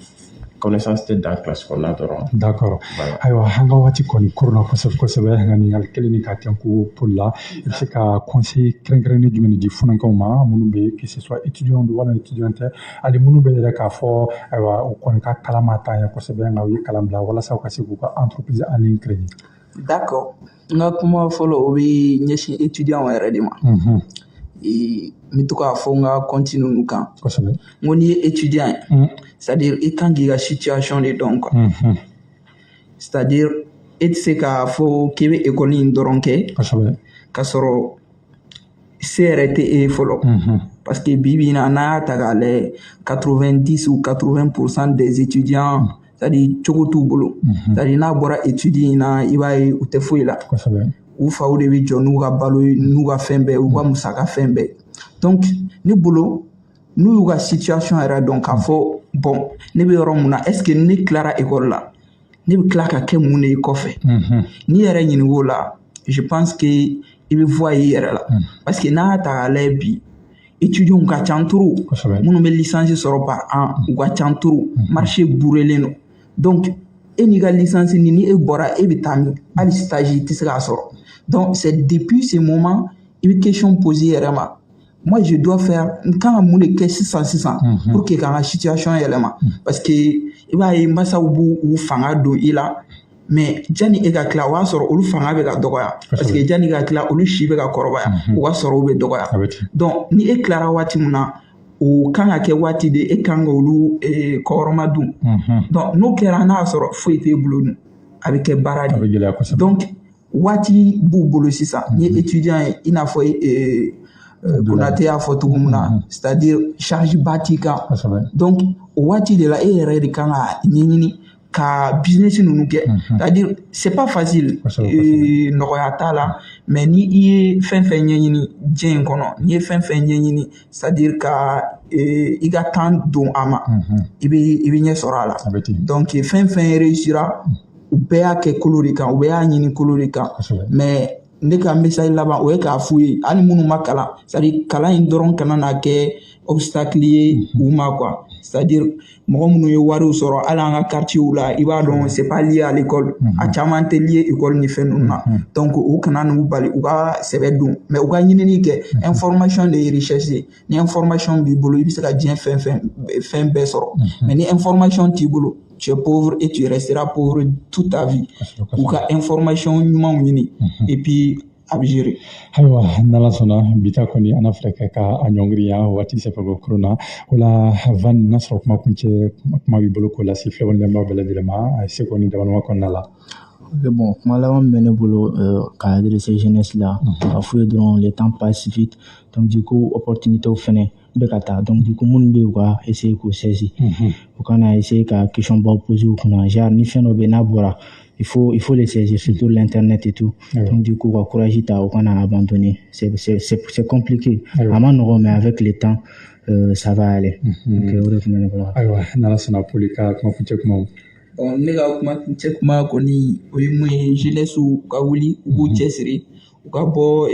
connaissance tɛ dan classe kɔnɔna dɔrɔn. D'accord. Voilà. Ayiwa, an ka waati kɔni koronna kosɛbɛ kosɛbɛ, nka ɲininkali kelen ni ka tɛnku Paul la, i bɛ se ka conseil kɛrɛnkɛrɛnnen jumɛn de di funankɛw ma minnu bɛ, que ce soit étudiant don walima étudiant tɛ, hali minnu bɛ yɛrɛ k'a fɔ ayiwa, u kɔni ka kalan ma taa ɲɛ kosɛbɛ, nka u ye kalan bila walasa u ka se k'u ka entreprise en ligne créer? D'accord, n ka kuma fɔlɔ, o bɛ ɲɛsin étudiant yɛrɛ de ma. N bɛ to k'a fɔ n ka compte ninnu kan. N ko n'i ye étudiant ye, c'est à dire i kan k'i ka situation de dɔn quoi. C'est à dire e tɛ se k'a fɔ k'i bɛ école in dɔrɔn kɛ k'a sɔrɔ se yɛrɛ tɛ e ye fɔlɔ. Parce que bi bi in na, n'an y'a ta k'a lajɛ, 90 ou 80% des étudiants, c'est à dire cogo t'u bolo. C'est à dire n'a bɔra étude in na, i b'a ye u tɛ foyi la. U faw de bɛ jɔ n'u ka balo ye, n'u ka fɛn bɛɛ, u ka musaka fɛn bɛɛ. Donc ne bolo, n'u y'u ka situation yɛrɛ dɔn k'a fɔ bon, ne bɛ yɔrɔ mun na, est ce que ne tilara école la, ne bɛ tila ka kɛ mun de ye kɔfɛ? N'i yɛrɛ ɲininka o la, je pense que i bɛ voie i yɛrɛ la. Parce que n'a y'a ta k'a lajɛ bi, étudiants ka ca trop, minnu bɛ licence sɔrɔ par an, u ka ca trop, marché bourrelen don. Donc e n'i ka licence ni e bɔra, e bɛ taa min? Hali stage i tɛ se k'a sɔrɔ. Donc c'est depuis ce moment i bɛ question poser i yɛrɛ ma: moi je dois faire, n kan ka mun de kɛ sisan sisan pour que k'an ka situation yɛlɛma? Parce que i b'a ye, masaw b'u u fanga don i la, mais janni e ka tila, o b'a sɔrɔ olu fanga bɛ ka dɔgɔya, parce que janni ka tila, olu si bɛ ka kɔrɔbaya, u ka sɔrɔw bɛ dɔgɔya. Donc ni e tilara waati min na, o kan ka kɛ waati de e kan ka olu kɔkɔrɔma dun. Donc n'o kɛra, n'a y'a sɔrɔ foyi t'e bolo dun, a bɛ kɛ baara de. Donc waati b'u bolo sisan, ni ye étudiant ye, i n'a fɔ Konate y'a fɔ cogo min na, c'est à dire charge ba t'i kan. Donc o waati de la, e yɛrɛ de kan ka ɲɛɲini ka business ninnu kɛ. C'est à dire c'est pas facile, nɔgɔya t'a la, mais ni i ye fɛn fɛn ɲɛɲini diɲɛ in kɔnɔ, n'i ye fɛn fɛn ɲɛɲini, c'est à dire ka i ka temps don a ma, i bɛ ɲɛ sɔrɔ a la. Donc fɛn fɛn réussira, u bɛɛ y'a kɛ kolo de kan, u bɛɛ y'a ɲini kolo de kan. Mais ne ka message laban, o ye k'a f'u ye, hali minnu ma kalan, c'est à dire kalan in dɔrɔn kana na kɛ obstacle ye u ma quoi. C'est à dire mɔgɔ minnu ye wariw sɔrɔ hali an ka quartier la, i b'a dɔn c'est pas lié à l'école, a caman tɛ lié école ni fɛn ninnu na. Donc u kana n'u bali u ka sɛbɛ don, mais u ka ɲinini kɛ. Information de ye richesse ye. Ni information b'i bolo, i bɛ se ka diɲɛ fɛn fɛn fɛn bɛɛ sɔrɔ, mais ni information t'i bolo, tu es pauvre et tu resteras pauvre toute ta vie. U ka information ɲumanw ɲini et puis a bɛ gérer. Ayiwa, n'Ala sɔnna, bi ta kɔni an na fɛɛrɛ kɛ ka a ɲɔngiri yan waati sɛbɛko kurun na. O la Van, n'a sɔrɔ kuma kuncɛ kuma b'i bolo k'o lase filɛbɔ lamɛnbagaw bɛɛ lajɛlen ma, a ye seko ni damadama kɔnɔna la. Ok, bon, kuma laban min bɛ ne bolo ka adresser jeunesse la, k'a f'u ye dɔrɔn, le temps passe vite. Donc du coup, opportunité fɛnɛ bɛ ka taa. Donc du coup, minnu bɛ yen, u ka essayer k'o saisir, u kana essayer ka question baw poser u kunna, genre ni fɛn dɔ bɛ yen n'a bɔra, il faut les saisir, surtout l'internet et tout. Donc du coup, ka courage ta, u kana abandonner. C'est compliqué, a ma nɔgɔn, mais avec le temps, ça va aller. Donc o de tun bɛ ne bolo. Ayiwa, n'Ala sɔnna, Poli ka kuma kuncɛ kumaw. Bon, ne ka kuma kuncɛ kuma kɔni, o ye mun ye? Jeunesse u ka wuli, u k'u cɛsiri, u ka bɔ,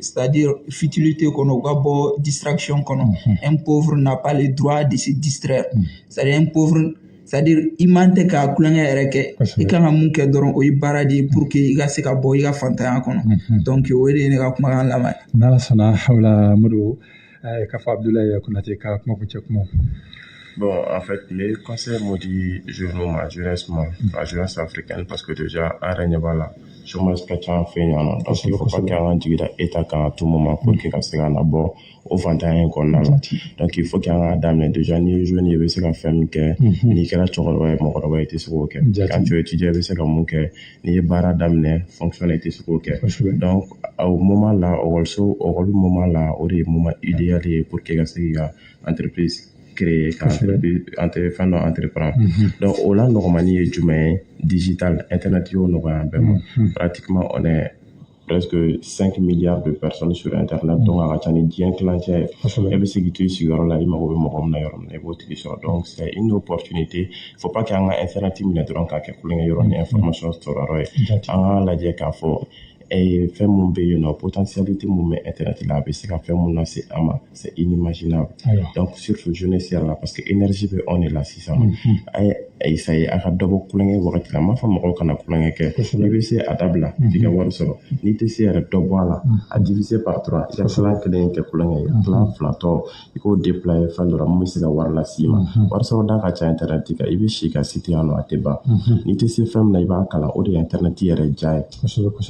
c'est-à-dire futilité kɔnɔ, u ka bɔ distraction kɔnɔ. Un pauvre n'a pas le droit de se distraire. C'est-à-dire un pauvre, c'est-à-dire i man tɛ ka kulonkɛ yɛrɛ kɛ. I kan ka mun kɛ dɔrɔn, o ye baara de ye pour que i ka se ka bɔ i ka fantanya kɔnɔ. Donc o de ye ne ka kumakan laban ye. N'Ala sɔnna, o la Modibo k'a fɔ Abdoulaye Konate ka kuma kuncɛ kumaw. Bon, en fait, mes conseils m'ont dit jeune ma jeunesse, ma, la jeunesse africaine, parce que déjà, an yɛrɛ ɲɛ b'a la, chômage ka ca an fɛ yan nɔ. Donc, il faut pas qu'an ka jigi da État kan à tout moment pour que ka se ka na bɔ o fantanya in kɔnɔna la. Donc, il faut qu'an k'a daminɛ déjà. N'i ye jeune ye, i bɛ se ka fɛn min kɛ, n'i kɛra cɛkɔrɔba ye, mɔgɔkɔrɔba ye, i tɛ se k'o kɛ. Quand tu es étudiant, i bɛ se ka mun kɛ? N'i ye baara daminɛ, fonctionnaire, i tɛ se k'o kɛ. Donc, au moment là, école, école moment là, o de ye moment idéal ye pour que ka se k'i ka entreprise créer, ka entre fɛn dɔ entreprendre. Donc o la nɔgɔmani ye jumɛn ye? Digital, internet y'o nɔgɔya an bɛɛ ma. Pratiquement on est Presque 5 milliards de personnes sur internet, donc a ka ca ni diɲɛ tilancɛ ye. E bɛ se k'i to i sigiyɔrɔ la, i mago bɛ mɔgɔ min na yɔrɔ min na, i b'o tigi sɔrɔ. Donc c'est une opportunité. Faut pas qu'an ka internet minɛ dɔrɔn k'a kɛ kulonkɛ yɔrɔ ni information sɔrɔ yɔrɔ ye. An k'a lajɛ k'a fɔ fɛn mun bɛ yen nɔ, potentialité mun bɛ internet la, a bɛ se ka fɛn mun lase an ma, c'est inimaginable. Donc surtout jeunesse yɛrɛ la, parce que énergie bɛ anw de la sisan. A ye essayer a ka dɔ bɔ kulonkɛ wagati la. N m'a fɔ mɔgɔw kana kulonkɛ kɛ. N'i bɛ se, a dabila f'i ka wari sɔrɔ. N'i tɛ se yɛrɛ, dɔ bɔ a la, a diviser par trois. I ka tilan kelen kɛ kulonkɛ ye, tilan fila tɔ i k'o déployer fɛn dɔ la mun bɛ se ka wari las'i ma. Wari sɔrɔ da ka ca internet kan. I bɛ si ka site yan nɔ, a tɛ ban. N'i tɛ se fɛn min na, i b'a kalan. O de ye internet yɛrɛ diya ye.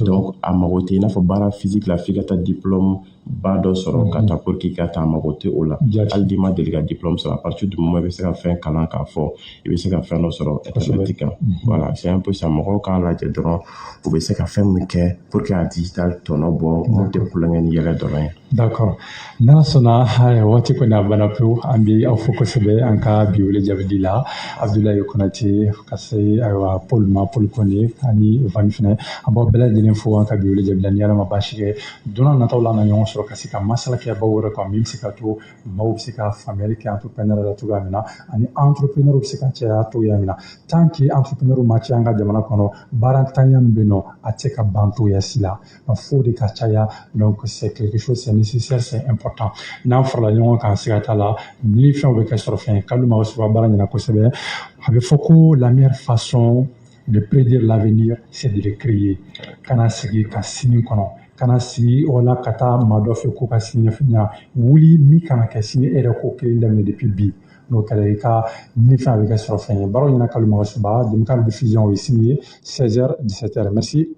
Donc a mago tɛ i n'a fɔ baara physique la f'i ka taa diplôme ba dɔ sɔrɔ ka taa pour que ka taa. A mago tɛ o la. Hali n'i ma deli ka diplôme sɔrɔ, à partir du moment i bɛ se ka fɛn kalan k'a fɔ i bɛ se ka fɛn dɔ sɔrɔ internet kan. Voilà, c'est un peu ça. Mɔgɔw k'a lajɛ dɔrɔn u bɛ se ka fɛn min kɛ pour que a digital tɔnɔ bɔ, mun tɛ kulonkɛ ni yɛlɛ dɔrɔn ye. D'accord. N'Ala sɔnna, waati kɔni a banna pewu. An bɛ aw fo kosɛbɛ an ka bi wele jaabidi la. Abdoulaye Konate, ka se ayiwa Paul ma, Paul Kone ani Van fɛnɛ, an b'aw bɛɛ lajɛlen fo an ka bi wele jaabi la. Ni Ala ma baasi kɛ, don n'a nataw la, an na ɲɔgɔn sɔrɔ ka se ka masala kɛ baw wɛrɛ kan min bɛ se ka to maaw bɛ se ka faamuyali kɛ entrepreneur la cogoya min na, ani entrepreneur bɛ se ka caya cogoya min na. Tant que entrepreneur ma caya an ka jamana kɔnɔ, baarantanya min bɛ yen nɔ, a tɛ se ka ban cogoya si la. Donc fo de ka caya. Donc c'est quelque chose, c'est nécessaire, c'est important. N'an farala ɲɔgɔn kan, siga t'a la, ni fɛnw bɛ kɛ sɔrɔ fɛn k'ale ma sɔrɔ baara ɲɛna kosɛbɛ. A bɛ fɔ ko la meilleure façon de prédire l'avenir, c'est de le créer. Kana sigi ka sini kɔnɔ, kana sigi o la ka taa maa dɔ fɛ ko ka sini ɲɛfɔ ɲɛna. Wuli, min kan ka kɛ sini, e yɛrɛ k'o kelen daminɛ depuis bi. N'o kɛra, i ka ni fɛn a bɛ kɛ sɔrɔ fɛn ye. Baaraw ɲɛna kalo suba jɛmukan diffusion, o ye sini ye 16h 17h. Merci.